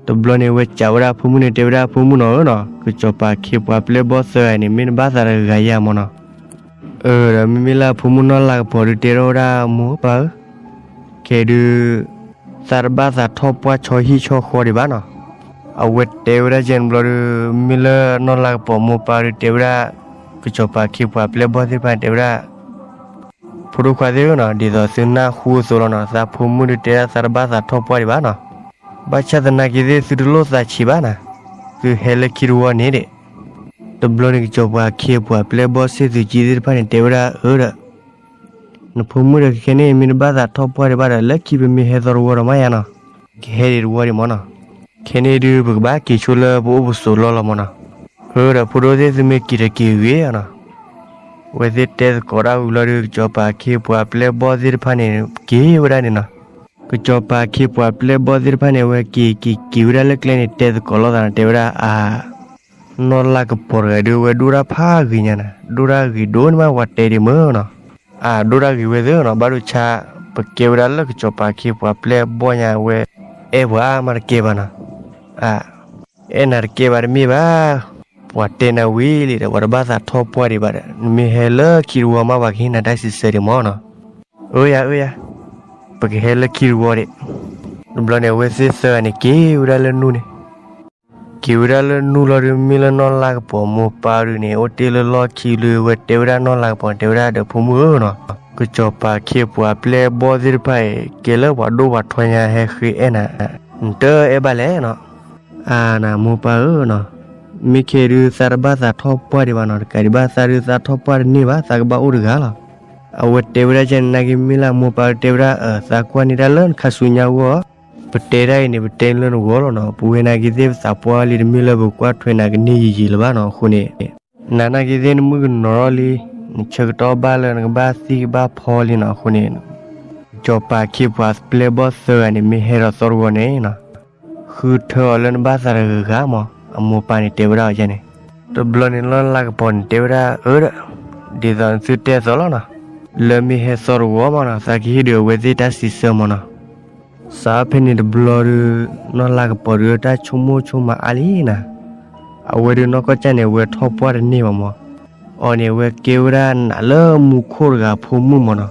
တဘျီန့ၣ် ဝဲစံးဝဲဒၣ်အဖိမုၣ်န့ၣ် တဲဝဲဒၣ်အဖိမုၣ်နီၤဧၢနီၤ, ကစီၤပၤခ့ပှၤပျဲၢ်ဘီၣ်သၢဂၤန့ၣ် မ့ၢ်တဘၣ်သးတဂၤယၤမၢ်နီၤ. အၢ ဒီးမ့မ့ၢ်လၢအဖိမုၣ်နီၢ်လါကပီၤဒုးတဲထီၣ်ဝဲဒၣ် မိၢ်ပၢ်ဧၢ, ခဲဒုး သးတဘၣ်သးထီၣ်ပှၢ်ဆီဟံၣ်ဆီဃီဒံးဘၣ်နီၤ. အဝဲတဲဝဲဒၣ်ကန့ၣ်ဘျီဒီး မ့ၢ်လၢနီၢ်လါကပီၤမိၢ်ပၢ်ဒုးတဲဝဲဒၣ် ကစီၤပၤခ့ပှၤပျဲၢ်ဘီၣ်သ့ၣ်တဖၣ်န့ၣ် တဲဝဲဒၣ် ဖိဒိၣ်ခွါသ့ၣ်ဧၢနီၤ, ဒ်သိးသုနၢ်ဟူအသိးလီၤနီၤ, သးဖိမုၣ်ဒုးတဲဒၣ်သးတဘၣ်သးထီၣ်ပှၢ်ဒံးဘၣ်နီၤ. ဘၣ်ဆၣ်သနာ်က့သ့ၣ် သုတလိၣ်သးဆံးဘၣ်နၤ, သုဟဲလၢခံတဝီန့ၣ်ဒံး. တဘျီန့ၣ် ကစီၤပၤခ့ပှၤပျဲၢ်ဘီၣ်စ့ၣ်သူးကၠံသ့ၣ်တဖၣ်န့ၣ် တဲဝဲဒၣ်အၢဒီး နဖိမုၣ်ဒီးခဲန့ၣ် မ့ၢ်တဘၣ်သးထီၣ်ပှၢ်ဒံးဘၣ်ဒီး လၢခံပမ့ၢ်ဟဲသီတဝီဒီးမးယါနီၤ, ကဟဲဒံးတဝီဒံးမၢ်နီၤ. ခဲန့ၣ်ဒုး ပကဘၣ်က့ၤဆိလၢပအိၣ်ပဆိးလီၢ်လီၤမၢ်နီၤ. အၢ ဒီးဖိဒိၣ်သ့ၣ် သုမ့ၢ်က့ၤတက့ၤဂ့ၤနီၤ. အဝဲသ့ၣ်တဲသကိးတၢ်ဝံၤလီၤဒီး ကစီၤပၤခ့ပှၤပျဲၢ်ဘီၣ်သ့ၣ်တဖၣ်န့ၣ် က့ၤဝဲဒၣ်န့ၣ်နီၤ. ကစီၤပၤခ့ပှၤပျဲၢ်ဘီၣ်သ့ၣ်တဖၣ်န့ၣ် အဝဲက့ၤက့ၤက့ၤဝဲဒၣ်လၢကျဲန့ၣ် တဲသကိးလိာ်သးန့ၣ် တဲဝဲဒၣ်အ နီၢ်လါကပီၤတဂၤဒုး အဝဲဒိၣ်တၢ်ဖးဂ့ၤညါနၤ, ဒိၣ်တၢ်ဂ့ၤဒိၣ်န့ၢ်မးပှၤတဲဒံးမၢ်နီၤ. အၢ ဒိၣ်တၢ်ဂ့ၤဝဲသ့ၣ်နီၤ, ဘၣ်ဒိဆါ ပကဲဝဲဒၣ်လၢကစီၤပၤခ့ပှၤပျဲၢ်ဘီၣ်ညါ အဝဲအဲၣ်ပှၤမးတကဲဘၣ်နီၤ. အၢ အဲၣ်နၤတကဲဘၣ်တမ့ၢ်ဘၣ်, ပှၤတဲနၤဝံၤလံဒီး ပှၤတဘၣ်သးထီၣ်ပှၢ်ဒံးဘၣ်ဒီး နမ့ၢ်ဟဲလၢခံတဝီမး ပှၤကဟ့ၣ်နၤတၢ်စံးဆၢဒံးမၢ်နီၤ. အၢယၤ အၢယၤ, ပကဟဲလၢခံတဝီဒံး. တဘျီန့ၣ် အဝဲသ့ၣ်သၢဂၤန့ၣ် က့ၤဝဲဒၣ်လၢနူၢ်န့ၣ် က့ၤဝဲဒၣ်လၢနူၢ်လီၤဒီး မ့ၢ်လၢနီၢ်လါကပီၤမိၢ်ပၢ်ဒုးန့ၣ် အိၣ်တ့ၢ်လၢလီၢ်ခံလၢ အဝဲတဲဝဲဒၣ်နီၢ်လါကပီၤန့ၣ် တဲဝဲဒၣ်ဒီး ဖိမုၣ်ဧၢနီၤ, ကစီၤပၤခ့ပှၤပျဲၢ်ဘီၣ်သ့ၣ်တဖၣ်အံၤ ကဲလၢပှၤဒိၣ်ပှၤထီညါ ဟဲဃ့အဲၣ်နၤ, နတအဲၣ်ဘၣ်လဲၣ်နီၤ. အၢ နမိၢ်ပၢ်ဧၢနီၤ, မ့ၢ်ခဲဒုးသးတဘၣ်သးထီၣ်ပှၢ်ဒံးဘၣ်နီၤ, တကးဒံးဘၣ် သးဒုးသးထီၣ်ပှၢ်တန့ၢ်ဘၣ်, သးကဘၣ်အိၣ်တဂၤလီၤ. အဝဲတဲဝဲဒၣ်ကဲန့ၣ် နာ်က့မ့ၢ်လၢအမိၢ်ပၢ်တဲဝဲဒၣ် အၢ သးကွၢ်န့ၢ်တၢ်လၢနခါဆူညါအဂီၢ်, ပတဲတၢ်အံၤန့ၣ် ပတဲလၢနဂီၢ်လီၤနီၤ, ပဝဲနာ်က့သ့ၣ် ပသးပှၢ်လံတမ့ၢ်လၢပကွၢ်ထွဲနၤကန့ၢ်ယံာ်ယံာ်လၢၤဘၣ်နီၤ, အဃိန့ၣ် နၤနာ်က့သ့ၣ် နမုၣ်ကနီၤထီၣ်လံ, နဆၢကတီၢ်ဘၣ်လၢနကဘၣ်သံကဘၣ်ဖီလံနီၤ, အဃိန့ၣ် ကစီၤပၤခ့ပှၤပျဲၢ်ဘီၣ်သၢဂၤန့ၣ် မ့ၢ်ဟဲဒီးသီတဂီၤန့ၣ်နီၤ, ဃုထၢအီၤလၢနဘၣ်သးတဂၤဂၤမး, အမိၢ်ပၢ်န့ၣ်တဲဝဲဒၣ်အီၤန့ၣ်, တဘျီန့ၣ်လီၤလါကပီၤန့ၣ်တဲဝဲဒၣ်အၢဒီး ဒ်သိးနသုတဲအသိးလီၤနီၤ. လၢမ့ၢ်ဟဲသီတဝီမးနီၤ သးကဟ့ၣ်ဒုးအဝဲသ့ၣ်တၢ်စံးဆၢမးနီၤ. စးဖဲန့ၣ်တဘျီဒုး နီၢ်လၤကပီၤဒုး တၢ်ဆိကမိၣ်ဆိကမးအါလံနီၤ. အဝဲဒုးနီၢ်ကီၢ်ကၢ်န့ၣ် အဝဲထီၣ်ပှၢ်တန့ၢ်ဘၣ်မး. အီၤန့ၣ် အဝဲကဲဝဲဒၣ်နးလၢမူခိၣ်တဂၤအဖိမုၣ်မးနီၤ.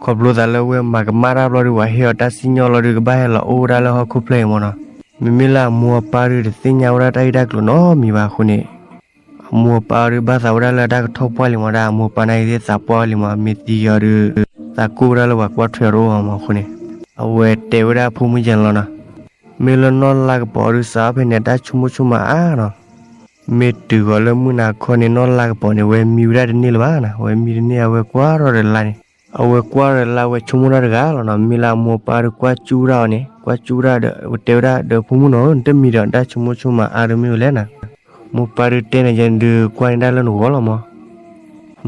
ခီဖျိသးလၢဝဲမၤကမၣ်တၢ်ဘျီဒုး ပှၤဟ့ၣ်အီၤတၢ်စံၣ်ညီၣ်လီၤဒုး ကဘၣ်ဟဲလီၤအိၣ်ဝဲဒၣ်လၢဟီၣ်ခိၣ်ဖျၢၣ်အံၤမးနီၤ. မ့မ့ၢ်လၢအမိၢ်အပၢ်ဒုး တသ့ၣ်ညါဝဲဒၣ်တၢ်ဂ့ၢ်တၢ်ကျိၤနီတမံၤဘၣ်အဃိန့ၣ် အမိၢ်အပၢ်ဒုး ဘၣ်သးဝဲဒၣ်လၢတၢ်ကထီၣ်ပှၢ်လံမးဒၣ် အမိၢ်အပၢ်နာ်က့သ့ၣ်သးပှၢ်ဝဲလံမး မ့ၢ်သံယီၤဒုး သးကိၢ်ဝဲဒၣ်လၢပှၤကွၢ်ထွဲအီၤတအိၣ်ဘၣ်မးအဃိန့ၣ် အဝဲတဲဝဲဒၣ်အဖိမုၣ်ယဲန့ၣ်လီၤနီၤ. မ့ၢ်လၢနီၢ်လၤကပီၤဒုး စးဖဲန့ၣ် အတၢ်ဆိကမိၣ်ဆိကမးအါနီၤ. မ့ၢ်တုၤဃီၤလၢမုၢ်နၤခီန့ၣ် နီၢ်လၤကပီၤန့ၣ် အဝဲမံဝဲဒၣ်တန့ၢ်လၢၤဘၣ်နီၤ. အဝဲမံတန့ၢ် အဝဲကွၢ်ထီၣ်ဒီးလါန့ၣ် အဝဲကွၢ်ထီၣ်ဒီးလါ အဝဲဆိကမိၣ်တၢ်တဂၤလီၤနီၤ. မ့ၢ်လၢအမိၢ်အပၢ်ဒုးကွၢ်စူၣ်ဝဲဒၣ်အီၤန့ၣ် ကွၢ်စူၣ်ဝဲဒၣ်ဒီး အဝဲတဲဝဲဒၣ်ဒီး ဖိမုၣ်နီၤ နတမံဒီး နတၢ်ဆိကမိၣ်ဆိကမးအါဒုးမ့ၢ်ဝဲလဲၣ်နီၤ. မိၢ်ပၢ်ဒုးတဲန့ၣ်ယဲန့ၣ်ဒုး ကွၢ်န့ၢ်ဒၣ်လၢနဂီၢ်လီၤမး.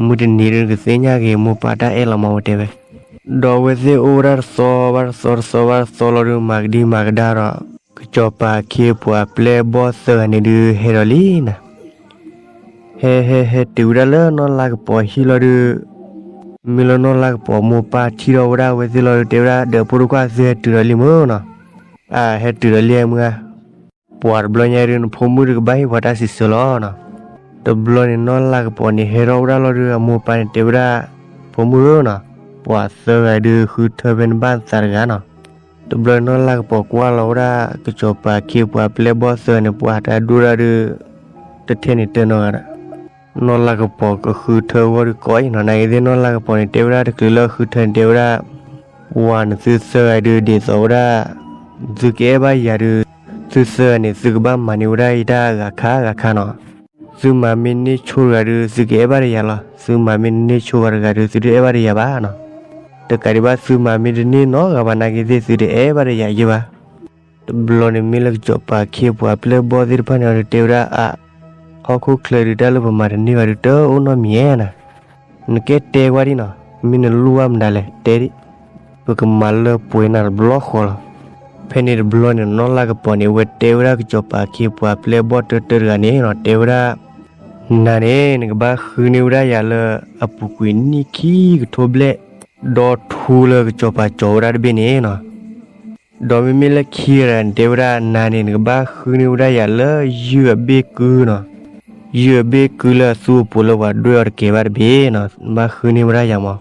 မုၢ်တနံၤဒုး နကသ့ၣ်ညါက့ၤမိၢ်ပၢ်တၢ်အဲၣ်လီၤမး အဝဲတဲဝဲ. ဒီးအဝဲသ့ၣ်အိၣ်ဝဲဒၣ်တသီဘၣ်တသီ တသီဘၣ်တသီလီၤဒုး မၤကဒံမၤကဒါဒီး ကစီၤပၤခ့ပှၤပျဲၢ်ဘီၣ်သၢဂၤန့ၣ်ဒုး ဟဲဒီးလံနီၤ. ဟဲဟဲဟဲတုၤဝဲဒၣ်လၢနီၢ်လၤကပီၤဟံၣ်လီၤဒုး မ့ၢ်လၢနီၢ်လၤကပီၤမိၢ်ပၢ်ထံၣ်ထီၣ်ဝဲဒၣ်အဝဲသ့ၣ်လီၤဒုး တဲဝဲဒၣ်ဒီး ဖိဒိၣ်ခွါ သုဟဲတုၤဒီးလံမ့ၢ်နီၤ. အၢ ဟဲတုၤဒီးလံမုၢ်ဧါ. ပှၤတဘျီညါဒုး နဖိမုၣ်ဒုးကဘၣ်ဟ့ၣ်ပှၤတၢ်စံးဆၢလီၤနီၤ. တဘျီန့ၣ် နီၢ်လၤကပီၤန့ၣ် ဟဲထီၣ်ဝဲဒၣ်လီၤဒုး အမိၢ်ပၢ်န့ၣ်တဲဝဲဒၣ် ဖိမုၣ်ဧၢနီၤ, ပှၤသၢဂၤဒုးဃုထၢဖဲနဘၣ်နသးတဂၤနီၤ. တဘျီန့ၣ် နီၢ်လၤကပီၤကွၢ်လီၤဝဲဒၣ် ကစီၤပၤခ့ပှၤပျဲၢ်ဘီၣ်သၢဂၤန့ၣ် ပှၤတၢ်ဒိၣ်ဒၣ်ဒုး တထဲန့ၣ်တၢနီတဂၤဒီး နီၢ်လၤကပီၤကဃုထၢဝဲဒုးကိးအံၤနီၤ. နာ်က့သ့ၣ် နီၢ်လၤကပီၤန့ၣ် တဲဝဲဒၣ်တချုးလၢအဃုထၢန့ၣ် တဲဝဲဒၣ် ပှၤနသုသၢဂၤဒုး ဒ်သိးဝဲဒၣ် သုကအဲၣ်ဘၣ်ယၤဒုး သုသၢဂၤန့ၣ် သုကဘၣ်မၤန့ၢ်ဝဲဒၣ်ယတၢ်ဂၤခါဂၤခါနီၤ. သုမၤမ့ၢ်န့ၢ်ဆိတဂၤဒုး သုကအဲၣ်ဘၣ်ဒီးယၤလီၤ. သုမၤမ့ၢ်တန့ၢ်ဆိဘၣ်တဂၤဒုး သုတအဲၣ်ဘၣ်ဒီးယၤဘၣ်နီၤ. တကးဒံးဘၣ် သုမၤမ့ၢ်တန့ၢ်နီတဂၤဘၣ် နာ်က့သ့ၣ် သုတအဲၣ်ဘၣ်ဒီးယၤယဲဘၣ်. တဘျီန့ၣ် မ့ၢ်လၢကစီၤပၤခ့ပှၤပျဲၢ်ဘီၣ်သ့ၣ်တဖၣ်န့ၣ်ဒီး တဲဝဲဒၣ်အါ, ဟီၣ်ခိၣ်ချၢဒုး တၢ်လၢပမၤတန့ၢ်ဘၣ်ဒုး တအိၣ်နီတမံၤဧါနီၤ. နကဲတဲကွၢ်ဒံးနီၤ, မ့ၢ်နလိၣ်ဘၣ်မတၤလဲၣ် တဲဒံး, ပကမၤလၢပှဲၤနၤတဘျီဃီလီၤ. ဖဲန့ၣ်တဘျီန့ၣ် နီၢ်လၤကပီၤန့ၣ် အဝဲတဲဝဲဒၣ်ကစီၤပၤခ့ပှၤပျဲၢ်ဘီၣ်တၢတၢတဂၤန့ၣ်နီၤ, တဲဝဲဒၣ် နၤန့ၣ် နကဘၣ်ဃုန့ၢ်ဝဲဒၣ်ယၤလၢအပူၤကွံာ်နံၣ်ခံကထိဘျဲၣ်, ဒီးထူလၢကစီၤပၤကၠီၤဝဲဒၣ်တဘ့ၣ်န့ၣ်နီၤ. ဒီးမ့မ့ၢ်လၢခံဂၤတဂၤန့ၣ် တဲဝဲဒၣ် နၤန့ၣ် နကဘၣ်ဃုန့ၢ်ဝဲဒၣ်ယၤလၢယုၢ်အဘ့ၣ်ကုနီၤ. ယုၢ်အဘ့ၣ်ကုလၢအသူအပူၤလၢပှၤဒွဲၣ်အီၤတကဲဘၣ်တဘ့ၣ်နီၤ, နဘၣ်ဃုန့ၢ်ဝဲဒၣ်ယၤမး.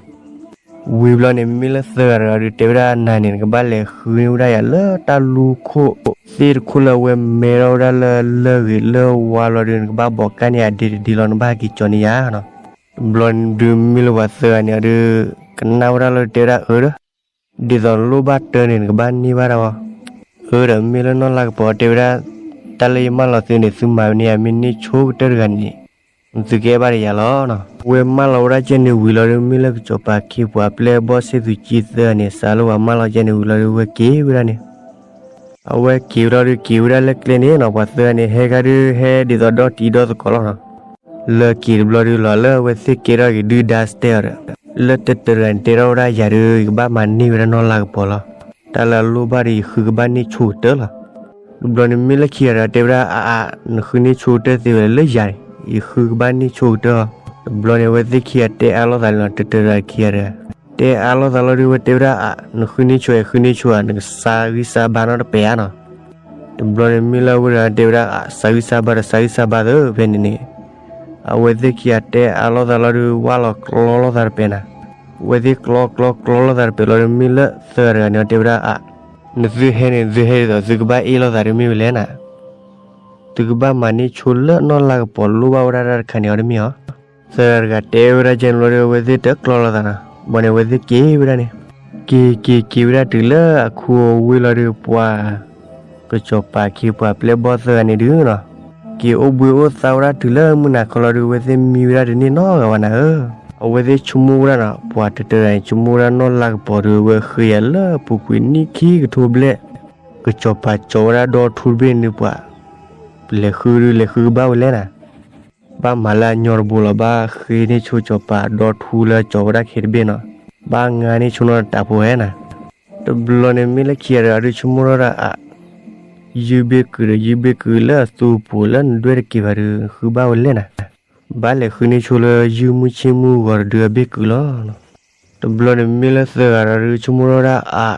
ဝံၤဘျီန့ၣ် မ့မ့ၢ်လၢသၢဂၤတဂၤဒုး တဲဝဲဒၣ် နၤန့ၣ် နကဘၣ်လဲၤဃုန့ၢ်ဝဲဒၣ်ယၤလၢတၢ်လူၢ်ခိၣ်သ့ၣ်တခိၣ်လၢအဝဲမဲထီၣ်ဝဲဒၣ်လၢလၢၢ်ဂ့ၤလၢဝါဘျီဒုး နကဘၣ်ဘီးကၢ်န့ၢ်အဒ့တဒ့လီၤ, နဘၣ်ဟဲက့ၤကၠီၤန့ၢ်ယၤနီၤ. တဘျီန့ၣ်ဒုး မ့ၢ်လၢပှၤသၢဂၤန့ၣ်အဒုး ကနၣ်ဝဲဒၣ်လီၤ တဲဝဲဒၣ်အၢဒီး ဒ်သိးနလိၣ်ဘၣ်တၢ်န့ၣ် နကဘၣ်န့ၢ်ဘၣ်ဒၣ်ဝဲ. အၢဒီး မ့ၢ်လၢနီၢ်လၤကပီၤတဲဝဲဒၣ် တၢ်လၢယမၢလီၤသုန့ၣ် သုမၤန့ၢ်ယၤ မ့ၢ်န့ၢ်ဆိကတၢၢ်တဂၤန့ၣ် သုကအဲၣ်ဘၣ်ဒီးယၤလီၤနီၤ. အဝဲမၢလီၤဝဲဒၣ်ကဲန့ၣ်ဝံၤလီၤဒုး မ့ၢ်လၢကစီၤပၤခ့ပှၤပျဲၢ်ဘီၣ်သ့ၣ်သုးကံသၢန့ၣ် စးလၢပှၤမၢလီၤကဲန့ၣ်ဝံၤလီၤဒုး အဝဲက့ၤဝဲဒၣ်န့ၣ် အဝဲက့ၤဝဲဒၣ်ဒုး က့ၤဝဲဒၣ်လၢကျဲန့ၣ်နီၤ, ပှၤသၢဂၤန့ၣ် ဟဲခါဒုး ဟဲဒ်သိးဒီတံၤဒီသကိးလီၤနီၤ. လၢက့ၤတဘျီဒုးလီၤ လၢအဝဲသ့ၣ်ကဲထီၣ်က့ၤဒုၣ်ဒါစတဲအီၤဒီး လၢတၢတၢတဂၤန့ၣ် တဲထီၣ်ဝဲဒၣ်ယၤဒုး ယကဘၣ်မၤန့ၢ်ဝဲဒၣ်နီၢ်လၤကပီၤလီၤ. တၢ်လၢအလိၣ်ဘၣ်ဒီး ယဃုကဘၣ်န့ၢ်ဆိကတၢၢ်လီၤ. တဘျီန့ၣ် မ့ၢ်လၢခံဂၤဒီးတဲဝဲဒၣ် အါအါ နဃုန့ၢ်ဆိကတၢၢ်သ့ဝဲလၢယၤန့ၣ် ယဃုကဘၣ်န့ၢ်ဆိကတၢၢ်လီၤ. တဘျီန့ၣ် အဝဲသ့ၣ်ခံဂၤတဲအါလိာ်သးလီၤ တၢတၢတဂၤခံဂၤတဂၤ တဲအါလိာ်သးလီၤဒုး အဝဲတဲဝဲဒၣ်အါ နဃုန့ၢ်ဆိ ယဃုန့ၢ်ဆိဧါ နကစၢ်ဂံၢ်စၢ်ဘါနီတပဲာ်ဧါနီၤ. တဘျီန့ၣ် မ့ၢ်လၢအဝဲတဂၤတဲဝဲဒၣ်အါ စၢ်ဂံၢ်စၢ်ဘါဒီး စၢ်ဂံၢ်စၢ်ဘါသ့ဖဲန့ၣ်န့ၣ် အဝဲသ့ၣ်ခံဂၤတဲအါလိာ်သးလီၤဒုး ဝၢ်လီၤကျီလိာ်သးတပဲာ်နၤ. အဝဲသ့ၣ်ကျီကျီကျီလိာ်သးတပဲာ်လီၤဒုး မ့ၢ်လၢသၢဂၤတဂၤန့ၣ် တဲဝဲဒၣ်အါ နသုဟဲန့ၣ် နသုဟဲဒ်သိးသုကဘၣ်အ့ၣ်လိာ်သးဒုးမ့ၢ်ဝဲလဲၣ်နၤ. သုကဘၣ်မၤန့ၢ်ဆိလၢနီၢ်လၤကပီၤလိၣ်ဘၣ်ဝဲဒၣ်တၢ်တခါန့ၣ်အီၤတမ့ၢ်ဧါ. သၢဂၤတဂၤတဲဝဲဒၣ်ကဲန့ၣ်လီၤဒုး အဝဲသ့ၣ်တကျီလိာ်သးနၤ. ဘၣ်န့ၣ် အဝဲသ့ၣ်က့ၤဝဲဒၣ်န့ၣ် က့ၤက့ၤက့ၤဝဲဒၣ်တုၤလၢအခူအဝ့ၢ်လီၤဒုး ပှၤ ကစီၤပၤခ့ပှၤပျဲၢ်ဘီၣ်သၢဂၤန့ၣ်ဒုးနီၤ က့ၤအိၣ်ဘှံးအိၣ်သါဝဲဒၣ်တုၤလၢမုၢ်နၤခီလီၤဒုး အဝဲသ့ၣ်မံဝဲဒၣ်တန့ၢ်နီတဂၤဘၣ်နၤဧၢ. အဝဲသ့ၣ်ဆိကမိၣ်ဝဲဒၣ်နီၤ ပှၤတတဂၤန့ၣ် ဆိကမိၣ်ဝဲဒၣ်နီၢ်လၤကပီၤဒုး အဝဲဃ့ယၤလၢအပူၤကွံာ်နံၣ်ခံကထိဘျဲၣ် ကစီၤပၤကၠီၤဝဲဒၣ်ဒီထူတဘ့ၣ်န့ၣ်ဒုး ပှၤ လဲၤဃုဒုး လဲၤဃုကဘၣ်ဝဲလဲၣ်နၤ. ဘၣ်မၤလၢအညီတဘိလီၤ ဘၣ်ဃ့န့ၢ်ဆိကစီၤပၤဒီထူလၢကၠီၤဝဲဒၣ်ခဲတဘ့ၣ်နီၤ ဘၣ်ငါန့ၢ်ဆိနီတတးဖိဝဲနၤ. တဘျီန့ၣ် မ့ၢ်လၢခံဂၤဒီး အဒုးဆိကမိၣ်ထီၣ်ဒၣ်အါ ယုၢ်ဘ့ၣ်ကုာ်ဒီး ယုၢ်ဘ့ၣ်ကုာ်လၢအသူအပူၤလၢနဒွဲၣ်တက့ၤဘၣ်ဒုး ဃုဘၣ်ဝဲလဲၣ်နၤ. ဘၣ်လဲၤဃုန့ၢ်ဆိလၢယုၢ်မုၢ်ဆ့ၣ်မုၢ်ဂီၤတဒုအဘ့ၣ်ကုလီၤ. တဘျီန့ၣ်မ့ၢ်လၢသၢဂၤဒီးဒုးဆိကမိၣ်ထီၣ်ဝဲဒၣ်အါ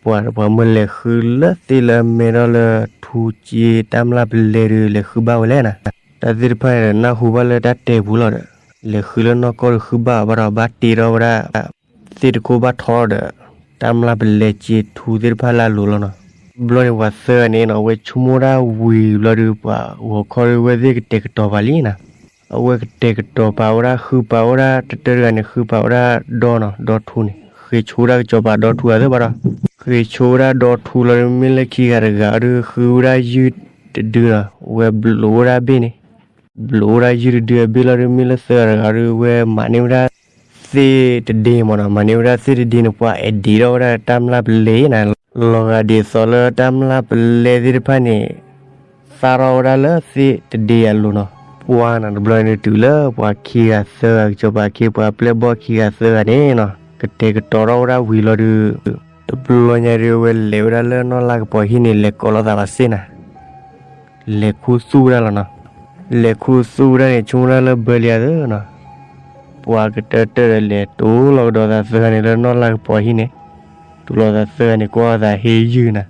ပှၤ ပှၤမၢလဲၤဃုလၢသ့ၣ်လၢအမဲထီၣ်လၢထူစ့တၢ်မျၢ်ပလဲဒုး လဲၤဃုဘၣ်ဝဲလဲၣ်နၤ. တၢ်သ့ၣ်တဖၣ်န့ၣ်ဒီးနၢ်ဟူဘၣ်လၢတၢ်တဲပူၤလီၤဒီး လဲၤဃုလၢနီၢ်ကီၢ်ဒုးဃုဘၣ်ဘၣ်ဒီး ဘၣ်တ့ထီၣ်ဝဲဒၣ် သ့ၣ်တခိၣ်ဘၣ်ထီဒီး တၢ်မျၢ်ပလဲစ့ထူသ့ၣ်တဖၣ်လၢအလိၤလီၤနီၤ. ဘျီန့ၣ်ပှၤသၢဂၤန့ၣ်နီၤ အဝဲဆိကမိၣ်ဒၣ်ဝံၤဘျီဒီး ပှၤဂီၤခီဒီးဝဲသ့ၣ်ကတဲာ်ကတီၤပာ်လံနၤ. အဝဲကတဲာ်ကတီၤပာ်ဝဲဒၣ် ဃုပာ်ဝဲဒၣ် တတၢၢ်တဂၤန့ၣ် ဃုပာ်ဝဲဒၣ်ဒီနီၤ ဒီထူန့ၣ် ဃ့ဆိဒၣ်ကစီၤပၤဒီထူအသၢဘၣ်ဒီး ဃ့ဆိဝဲဒၣ်ဒီထူလီၤဒီး မ့ၢ်လၢခံဂၤတဂၤဒီး ဃုဝဲဒၣ်ယုၢ်တဒုနီၤ ဝဲဘျိးဝဲဒၣ်ဘ့ၣ်န့ၣ် ဘျိးဝဲဒၣ်ယုၢ်တဒုအဘ့ၣ်လီၤဒီး မ့ၢ်လၢသၢဂၤတဂၤဒီး ဝဲမၤန့ၢ်ဝဲဒၣ် သ့ၣ်တဒ့မ့ၢ်နီၤ မၤန့ၢ်ဝဲဒၣ်သ့ၣ်တဒ့န့ၣ် ပှၤအဲၣ်ဒ့းထီၣ်ဝဲဒၣ်တၢ်မျၢ်ပလဲနၤ. လီၤဂာ်ဒ်သိးလၢတၢ်မျၢ်ပလဲသ့ၣ်တဖၣ်န့ၣ် သၣ်ထီၣ်ဝဲဒၣ်လၢသ့ၣ်တဒ့အလိၤနီၤ. ပှၤနီၤ တဘျီန့ၣ်တုၤလၢပှၤခံဂၤသၢဂၤ ကစီၤပၤခ့ပှၤပျဲၢ်ဘီၣ်ခံဂၤသၢဂၤန့ၣ်နီၤ ကတဲာ်ကတီၤထီၣ်ဝဲဒၣ်ဝံၤလီၤဒီး တဘျီညါဒီး ဝဲလဲၤဝဲဒၣ်လၢနီၢ်လၢ်ကပီၤဟံၣ်န့ၣ် လဲၤကိးလိာ်သးဘၣ်စ့ၢ်နၤ လဲၤခူသူၣ်ဝဲဒၣ်လီၤနီၤ. လဲၤခူသူၣ်ဝဲဒၣ်န့ၣ် ဆိကမိၣ်ဒၣ်လၢဘၢလံဧါသၢနီၤ. ပှၤကတၢၢ်တၢၢ်ဒီးလဲၤတိၢ်လီၤကဒီးသးသၢဂၤန့ၣ်လၢနီၢ်လၢ်ကပီၤဟံၣ်န့ၣ်, တိၢ်လီၤသးသၢဂၤန့ၣ် ကွၢ်သးဟ့ယုၢ်နၤ.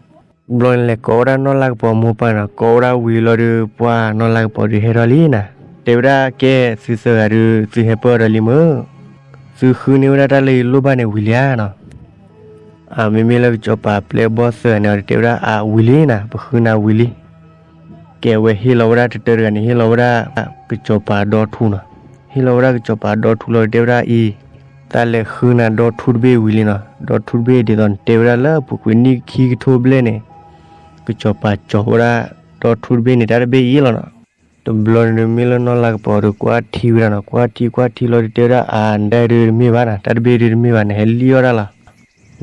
ဘျီန့ၣ်လဲၤကိးဝဲဒၣ်နီၢ်လၢ်ကပီၤမိၢ်ပၢ်နီၤ, ကိးဝဲဒၣ်ဝံၤလီၤဒီး ပှၢ်နီၢ်လၢ်ကပီၤဒုးဟဲထီၣ်လံနၤ. တဲဝဲဒၣ်ကဲ သုသၢဂၤဒုး သုဟဲပၢၢ်ဒီးလံမ့ၢ်, သုဃုန့ၢ်ဝဲဒၣ်တၢ်လၢယလိၣ်ဘၣ်န့ၣ်ဝံၤလံဧါနီၤ. အမ့မ့ၢ်လၢကစီၤပၤပျဲၢ်ဘီၣ်သၢဂၤန့ၣ်ဒီး တဲဝဲဒၣ်အဝံၤလံနၤ, ပဃုနၤဝံၤလံ. ကဲဝဲဟ့ၣ်လီၤဝဲဒၣ်တတၢၢ်တဂၤန့ၣ် ဟ့ၣ်လီၤဝဲဒၣ်ကစီၤပၤဒီထူနီၤ. ဟ့ၣ်လီၤဝဲဒၣ်ကစီၤပၤဒီထူလီၤဒီး တဲဝဲဒၣ်အံၤ, တၢ်လဲၤဃုနၤဒီထူတဘ့ၣ်ဝံၤလံနီၤ. ဒီထူတဘ့ၣ်ဒ်သိးနတဲဝဲဒၣ်လၢပူၤကွံာ်နံၣ်ခံကထိဘျဲၣ်န့ၣ်, ကစီၤပၤကၠီၤဝဲဒၣ်ဒီထူတဘ့ၣ်န့ၣ် တၢ်တဘ့ၣ်အံၤလီၤနီၤ. တဘျီန့ၣ်ဒုး မ့ၢ်လၢနီၢ်လၢ်ကပီၤဒီး ကွၢ်ထံဝဲဒၣ်နီၤ, ကွၢ်ထံကွၢ်ထံလီၤဒီး တဲဝဲဒၣ်အါ နတၢ်ဒုးတမ့ၢ်ဘၣ်နၤ, တၢ်တဘ့ၣ်ဒုးတမ့ၢ်ဘၣ်, နဟဲလံၣ်အီၣ်တၢ်လီၤ.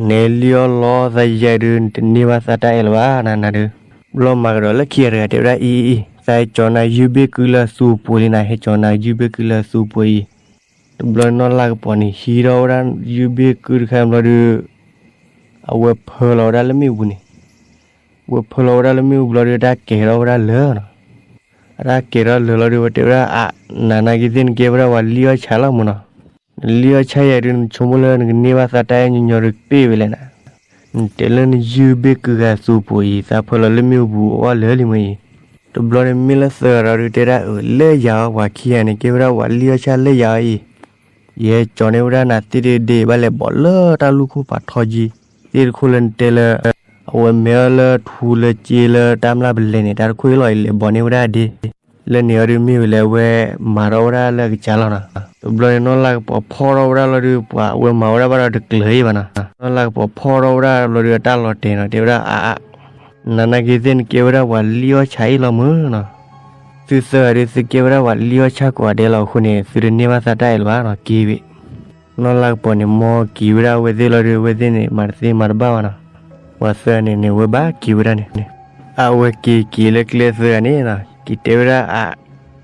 နဟဲလံၣ်အီၣ်လီၤသးယဲၢ်ဒုး နတန့ၢ်ဘၣ်သးတၢ်အဲၣ်လၢၤဘၣ်နၤနၤဒုး. ဘျီမၤကဒီးလၢခံဂၤတဂၤ တဲဝဲဒၣ်အံၤအံၤ, သးဟဲကၠီၤနၤယုၢ်ဘ့ၣ်ကုလၢအသူအပူၤလံနၤ, ဟဲကၠီၤနၤယုၢ်ဘ့ၣ်ကုလၢအသူအပူၤအံၤ. တဘျီန့ၣ်နီၢ်လၢ်ကပီၤန့ၣ် ဟံးထီၣ်ဝဲဒၣ်ယုၢ်ဘ့ၣ်ကုတခါဘျီဒီး အဝဲဖၢလီၤဝဲဒၣ်လၢမ့ၣ်အူပူၤန့ၣ်. ဝဲဖၢလီၤဝဲဒၣ်လၢမ့ၣ်အူပူၤလီၤဒီး တၢ်ကဲၤထီၣ်ဝဲဒၣ်လၢာ်နီၤ. အတၢ်ကဲၤထီၣ်လၢာ်လီၤဒီး ဝဲတဲဝဲဒၣ်အါ, နၤနာ်က့ၤသ့ၣ် နကဲဝဲဒၣ်ပှၤလံၣ်အီၣ်ဆၣ်လီၤမ့ၢ်နီၤ. နလံၣ်အီၣ်ဆၣ်ယဲၢ်ဒုး နဆိကမိၣ်လၢနကန့ၢ်ဘၣ်သးတၢ်အဲၣ်ညီညီဒီး ပ့ၢ်ဝဲလဲၣ်နၤ. နတဲလၢနယုၢ်ဘ့ၣ်ကုဂၤသူအပူၤအံၤ သးဖၢလီၤလၢမ့ၣ်အူပူၤအီၣ်လၢာ်လံမ့ၢ်အံၤ. တဘျီန့ၣ်မ့ၢ်လၢသၢဂၤဒီးဒုး တဲဒၣ်အၢ လၢယၤအီၤ, ပှၤခံဂၤန့ၣ် ကဲဝဲဒၣ်ပှၤလံၣ်အီၣ်ဆၣ်လၢယၤအီၤအံၤ. ယဟဲကၠီၤန့ၢ်ဝဲဒၣ်နၤသ့ၣ်တဒ့ဘၣ်လဲၤဘီးလၢတၢ်လူၢ်ခိၣ်ပာ်ထီကံ သ့ၣ်တခိၣ်လၢနတဲလၢ အဝဲမဲအီၤလၢထူလၢစ့လၢတၢ်မျၢ်ပလဲန့ၣ် တၢ်တခိၣ်အံၤလီၤအံၤ လဲၤဘီးန့ၢ်ဝဲဒၣ်ဒ့. လၢန့ၣ်အီၤဒုးမ့ၢ်ဝဲလၢအဝဲမၤထီၣ်ဝဲဒၣ်လၢအကစၢ်လီၤနီၤ. တဘျီန့ၣ်နီၢ်လၢ်ကပီၤဖီၣ်ထီၣ်ဝဲဒၣ်လီၤဒီး ပှၤအဝဲမၤဝဲဒၣ်ဘၣ်ဒီးတကျၢၤအံၤဘၣ်နီၤ. နီၢ်လၢ်ကပီၤဖီၣ်ထီၣ်ဝဲဒၣ်လီၤဒီး အတၢ်လီၤတဲာ်နီၤ, တဲဝဲဒၣ်အါ နၤနာ်က့ၤသ့ၣ် နကဲဝဲဒၣ်ပှၤလံၣ်အီၣ်ဆၣ်အံၤလီၤမ့ၢ်နီၤ. သုသၢဂၤဒုး သုကဲဝဲဒၣ်ပှၤလံၣ်အီၣ်ဆၣ်ကိးဂၤဒဲးလီၤအဃိန့ၣ် သုတန့ၢ်ဘၣ်သးတၢ်အဲၣ်လၢၤဘၣ်နီၤ, က့ၤဝဲ. နီၢ်လၢ်ကပီၤန့ၣ် မ်က့ၤဝဲဒၣ်အဝဲသ့ၣ်လီၤဒီး အဝဲသ့ၣ်န့ၣ် မၤတသ့မၤတဘၣ်ဘၣ်နီၤ. ပှၤသၢဂၤန့ၣ်န့ၣ် ဝဲဘၣ်က့ၤဝဲဒၣ်န့ၣ်, အဝဲက့ၤက့ၤလၢကျဲသၢဂၤန့ၣ်နီၤ, က့ၤတဲဝဲဒၣ်အါ,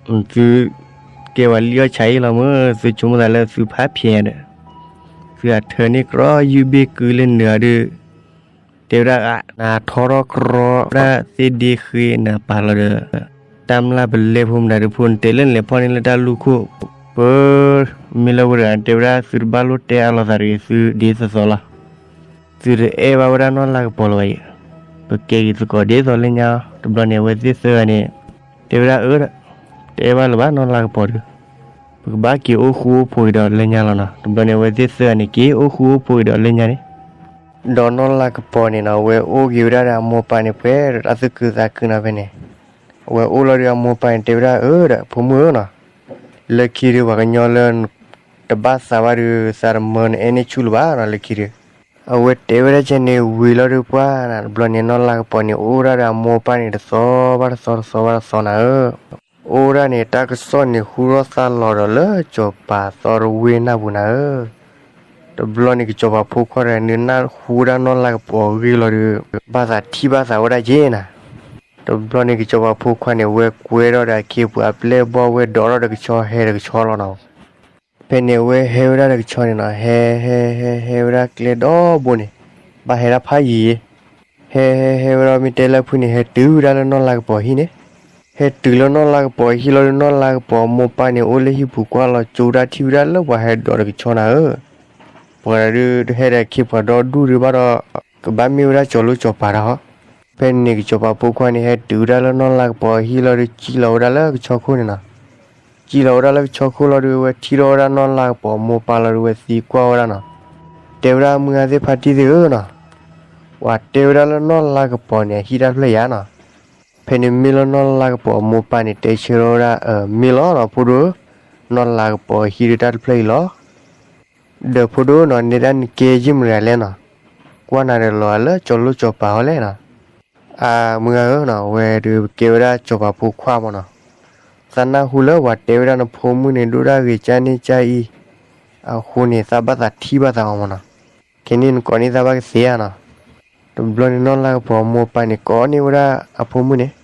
သုကဲပှၤလံၣ်အီၣ်ဆၣ်အံၤလီၤမ့ၢ်, သုဆိကမိၣ်သးလၢသုဖးဖျဲးဒီး သုအထၢန့ၢ်ကြီယုၢ်ဘ့ၣ်ကုလၢနုာ်အီၤဒုး တဲဝဲဒၣ်အါ, နထီထီၣ်ကြီဝဲဒၣ်သ့ၣ်ဒ့ဃ့နၤပာ်လီၤဒီး တၢ်မျၢ်ပလဲဖိမတၤဒုးဖိန့ၣ် တဲလၢနလဲၤဖီၣ်န့ၢ်လၢတၢ်လူၢ်ခိၣ်, ပၢ်, မ့ၢ်လၢဝဲတဂၤန့ၣ် တဲဝဲဒၣ် သုတဘၣ်လိၣ်တဲအါလိာ်သးတဂ့ၤ, သုဒ်သိးသိးလီၤ. သုတအဲၣ်ဘၣ်ဝဲဒၣ်နီၢ်လၢ်ကပီၤလၢၤဘၣ်အံၤ, ပကဲက့ၤသကိးဒ်သိးလၢညါ. တဘျီန့ၣ် အဝဲသ့ၣ်သၢဂၤန့ၣ် တဲဝဲဒၣ်အၢ, တအဲၣ်ဘၣ်လၢၤဘၣ်နီၢ်လၢ်ကပီၤဒုး, ပကဘၣ်က့ၤအိၣ်ဃူအိၣ်ဖိးက့ၤဒီးလၢညါလီၤနီၤ. တဘျီန့ၣ် အဝဲသ့ၣ်သၢဂၤန့ၣ် က့ၤအိၣ်ဃူအိၣ်ဖိးက့ၤဒီးလၢညါန့ၣ် ဒီးနီၢ်လၢ်ကပီၤန့ၣ်နီၤ အဝဲအိၣ်က့ၤဝဲဒၣ်ဒီးအမိၢ်ပၢ်န့ၣ် ပှဲၤဒီးတၢ်သူၣ်ခုသးခုနီၤဖဲန့ၣ်, အဝဲအိၣ်လီၤဒီးအမိၢ်ပၢ်န့ၣ် တဲဝဲဒၣ်အၢဒီး ဖိမုၣ်ဧၢနီၤ, လၢခံဒုးပှၤကညီလၢ တဘၣ်သးဘၣ်ဒုး သးတမၢနအဲၣ်န့ၢ်ဆူၣ်လၢၤဘၣ်နီၤ လၢခံဒုး. အဝဲတဲဝဲဒၣ်ကဲန့ၣ်ဝံၤလီၤဒုးပှၢ်နၤ တဘျီန့ၣ် နီၢ်လၢ်ကပီၤန့ၣ် အိၣ်ဒၣ်ဒီးအမိၢ်ပၢ်န့ၣ် တသီဘၣ်တသီ တသီဘၣ်တသီနၤဧၢ အိၣ်ဒၣ်န့ၣ် တၢ်ကစီၣ်န့ၣ်ဟူထီၣ်သါလီၤဒီးလၢစီၤပၤသီတဝ့ၢ်နၢ်ပူၤနၤဧၢ. တဘျီန့ၣ် ကစီၤပၤဖိခွါတဂၤန့ၣ် နၢ်ဟူဝဲဒၣ်နီၢ်လၢ်ကပီၤအဂ့ၢ်လီၤဒီး ဘၣ်သးထံၣ်ဘၣ်သးဝဲဒၣ်က့နၤ. တဘျီန့ၣ် ကစီၤပၤဖိခွါန့ၣ် ဝဲကွဲထီၣ်ဒီးအခ့အပှၤအပျဲၢ်အဘီၣ် ဝဲဒိးထီၣ်ဒီးကဆီ ဟဲဒီးကဆီလီၤနီၤ. ဖဲန့ၣ် အဝဲဟဲဝဲဒၣ်ဒီးကဆီန့ၣ်နီၤ ဟဲ ဟဲ ဟဲ ဟဲဝဲဒၣ်ကျဲဒီဘိန့ၣ် ဘၣ်ဟဲဒၣ်ဖးယံၤယံၤ ဟဲ ဟဲ ဟဲဝဲဒၣ်မ့ၢ်တဲလၢဖုန့ၣ် ဟဲတုၤဝဲဒၣ်လၢနီၢ်လၢ်ကပီၤဟံၣ်န့ၣ်, ဟဲ ဟဲတုၤလၢနီၢ်လါကပီၤဟံၣ်လီၤဒုး နီၢ်လါကပီၤအမိၢ်ပၢ်န့ၣ် အိၣ်လၢဟံၣ်ပူၤကွၢ်လီၤကၠိဒၣ်ထံၣ်ဝဲဒၣ်လၢပှၤဟဲဒိးတကဆီနၤဧၢ, ပှၤဒုးဟဲဒီးခ့ပှၤဒီဒူၣ်ဒုးဘၣ်ဒီး ကဘၣ်မ့ၢ်ဝဲဒၣ်ကၠီၤလိၣ်ကၠီၤပၤတၢ်ဟီ, ဖဲန့ၣ်ကစီၤပၤဖိခွါန့ၣ် ဟဲတုၤဝဲဒၣ်လၢနီၢ်လါကပီၤအဟံၣ်လီၤဒုး စံၣ်လီၤဝဲဒၣ်လၢကဆီခိၣ်န့ၣ်နီၤ, စံၣ်လီၤဝဲဒၣ်လၢကဆီခိၣ်လီၤဒုး ဝဲထံၣ်ထီၣ်ဝဲဒၣ်နီၢ်လါကပီၤအမိၢ်ပၢ်လီၤဒုး ဝဲသံကွၢ်ဝဲဒၣ်နီၤ, တဲဝဲဒၣ်မုၢ်ဂၤသ့ၣ်ဖါတံၢ်သ့ၣ်ဧၢနီၤ, ပှၤတဲဝဲဒၣ်လၢနီၢ်လါကပီၤန့ၣ် အဟံၣ်တၢ်တဖျၢၣ်ယါနီၤ, ဖဲန့ၣ်မ့ၢ်လၢနီၢ်လါကပီၤအမိၢ်ပၢ်န့ၣ် တဲဆၢထၢၣ်ဝဲဒၣ် မ့ၢ်လီၤနီၤ ဖိဒိၣ်, နီၢ်လါကပီၤအဟံၣ်ဒုးတၢ်တဖျၢၣ်အံၤလီၤ ဒီးဖိဒိၣ်နီၤ နဲဒၣ်နကဲယံာ်မတၤလဲၣ်နီၤ, ကွၢ်နၤဒီးလီၤဂာ်လၢကၠီၤလိၣ်ကၠီၤပၤဟီလဲၣ်နီၤ, အမုၢ်ဂၤဧၢနီၤ အဝဲဒုးကဲဝဲဒၣ်ကစီၤပၤဖိခွါမးနီၤ, သးနၢ်ဟူလၢပှၤတဲဝဲဒၣ်နဖိမုၣ်န့ၣ် ဒိၣ်ဒၣ်ဂ့ၤကၢ်န့ၢ်ကၢ်အံၤ, အဃိန့ၣ် သးဘၣ်သးထံၣ်ဘၣ်သးအီၤမးနီၤ, ခဲန့ၣ်နကိးန့ၢ်သးဘၣ်ကသ့ဧါနီၤ, တဘျီန့ၣ်နီၢ်လါကပီၤအမိၢ်ပၢ်န့ၣ် ကိးန့ၢ်ဝဲဒၣ်အဖိမုၣ်န့ၣ်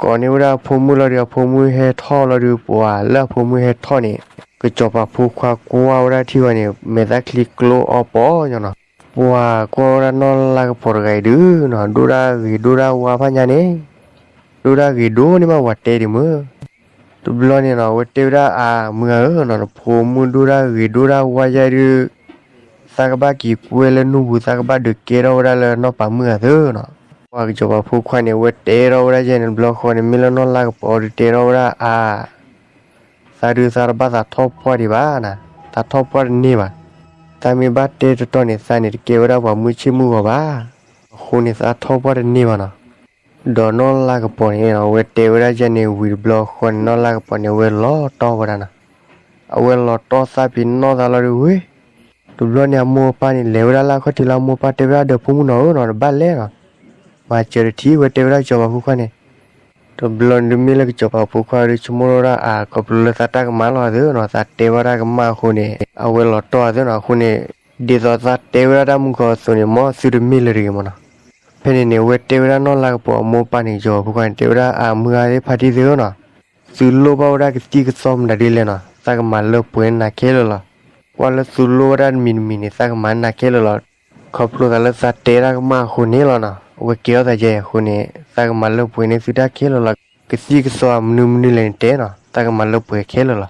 ကိးန့ၢ်ဝဲဒၣ်အဖိမုၣ်လီၤဒုး အဖိမုၣ်ဟဲထီၣ်လီၤဒုး ပှၤလၢအဖိမုၣ်ဟဲထီၣ်န့ၣ် ကစီၤပၤဖိခွါကွၢ်ဝဲဒၣ်ထံၣ်ဝဲန့ၣ် မဲာ်သၣ်ချံကျိအီပီညီနီၤ, ပှၤကွၢ်ဝဲဒၣ်နီၢ်လါကပီၤတဂၤအံၤဒုးနီၤ ဒိၣ်ဒၣ်ဂ့ၤဒိၣ်ဒၣ်ဝါဖးညါန့ၣ်, ဒိၣ်ဒၣ်ဂ့ၤဒိၣ်န့ၢ်ဘၣ်ပှၤတဲဒံးမုၢ် တဘျီန့ၣ်နီၤ အဝဲတဲဝဲဒၣ်အမုၢ်ဂၤဧၢနီၤ နဖိမုၣ်ဒိၣ်ဒၣ်ဂ့ၤဒိၣ်ဒၣ်ဝါယါဒုး သးကဘၣ်က့ၤကွဲလၢနူၢ်ပူၤ သးကဘၣ်ဒုးကဲထီၣ်ဝဲဒၣ်လၢနီၢ်ပၤမုၣ်ဂၤသ့နီၤ, ပှၤကစီၤပၤဖိခွါန့ၣ် အဝဲတဲထီၣ်ဝဲဒၣ်ယဲန့ၣ် တဘျီဃီန့ၣ် မ့ၢ်လၢနီၢ်လါကပီၤဒုးတဲထီၣ်ဝဲဒၣ်အါ သးဒုးသးတဘၣ်သးထီၣ်ပှၢ်ဒံးဘၣ်နီၤ, သးထီၣ်ပှၢ်တန့ၢ်ဘၣ်, သးမ့ၢ်ဘၣ်တဲတတီၤန့ၣ် သးန့ၣ်တကဲဝဲဒၣ်ပှၤမုၢ်ဆ့ၣ်မုၢ်ဂီၤဘၣ်, အဃိန့ၣ်သးထီၣ်ပှၢ်တန့ၢ်ဘၣ်နီၤ ဒီးနီၢ်လါကပီၤန့ၣ် အဝဲတဲဝဲဒၣ်ယဲန့ၣ်ဝံၤတဘျီဃီန့ၣ် နီၢ်လါကပီၤန့ၣ် အဝဲလီၤတီၢ်ဝဲဒၣ်နီၤ, အဝဲလီၤတီၢ်သးပ့ၤနီၣ်သးလီၤဒုးဝဲ တဘျီန့ၣ် အမိၢ်အပၢ်န့ၣ် လဲၤဝဲဒၣ်လၢအခီၣ်ထံးလၢအမိၢ်အပၢ်တဲဝဲဒၣ်ဒီး ဖိမုၣ်နီၤဧၢနီၤ တဘၣ်လဲၣ်နီၤ, မၤစၢၤတထံၣ်ဝဲတဲဝဲဒၣ်ကစီၤပၤဖိခွါန့ၣ်, တဘျီန့ၣ်ဒုးမ့ၢ်လၢကစီၤပၤဖိခွါဒုး ဆိကမိၣ်ထီၣ်ဝဲဒၣ်အါ ခီဖျိလၢသးတၢ်ကမၣ်လီၤသ့နီၤ သးတဲဝဲဒၣ်ကမၣ်အဃိန့ၣ် အဝဲလီၤတီၢ်သ့နီၤ အဃိန့ၣ် ဒ်သိးသးတဲဝဲဒၣ်တၢ်မုၢ်ကီၢ်အသိးန့ၣ် မ်သုတမ့ၢ်လၢၤတဂ့ၤမးနီၤ, ဖဲန့ၣ်န့ၣ် အဝဲတဲဝဲဒၣ်နီၢ်လါကပီၤအမိၢ်အပၢ်န့ၣ် ကစီၤပၤဖိခွါန့ၣ် တဲဝဲဒၣ်အါ မုၢ်ဂၤသ့ၣ်ဖါတံၢ်သ့ၣ်ဧၢနီၤ သုလိၣ်ဘၣ်ဝဲဒၣ်ကသံၣ်ကသီမတၤဒ်လဲၣ်နီၤ သးကမၤလၢပှဲၤနၤခဲလၢာ်လီၤ. ကွၢ်လၢသုလိၣ်ဝဲဒၣ်တမံၤတမံၤန့ၣ် သးကမၤနၤခဲလၢာ်လီၤ. ခီဖျိသးလၢသးတဲတၢ်ကမၣ်အဃိန့ၣ်လီၤနီၤ အဝဲကဲထီၣ်သးယဲအဃိန့ၣ် သးကမၤလၢပှဲၤန့ၢ်သုတၢ်ခဲလၢာ်လီၤ. ကသံၣ်ကသီမနုၤမနုၤလဲၣ်န့ၣ်တဲနီၤ သးကမၤလၢပှဲၤခဲလၢာ်လီၤ.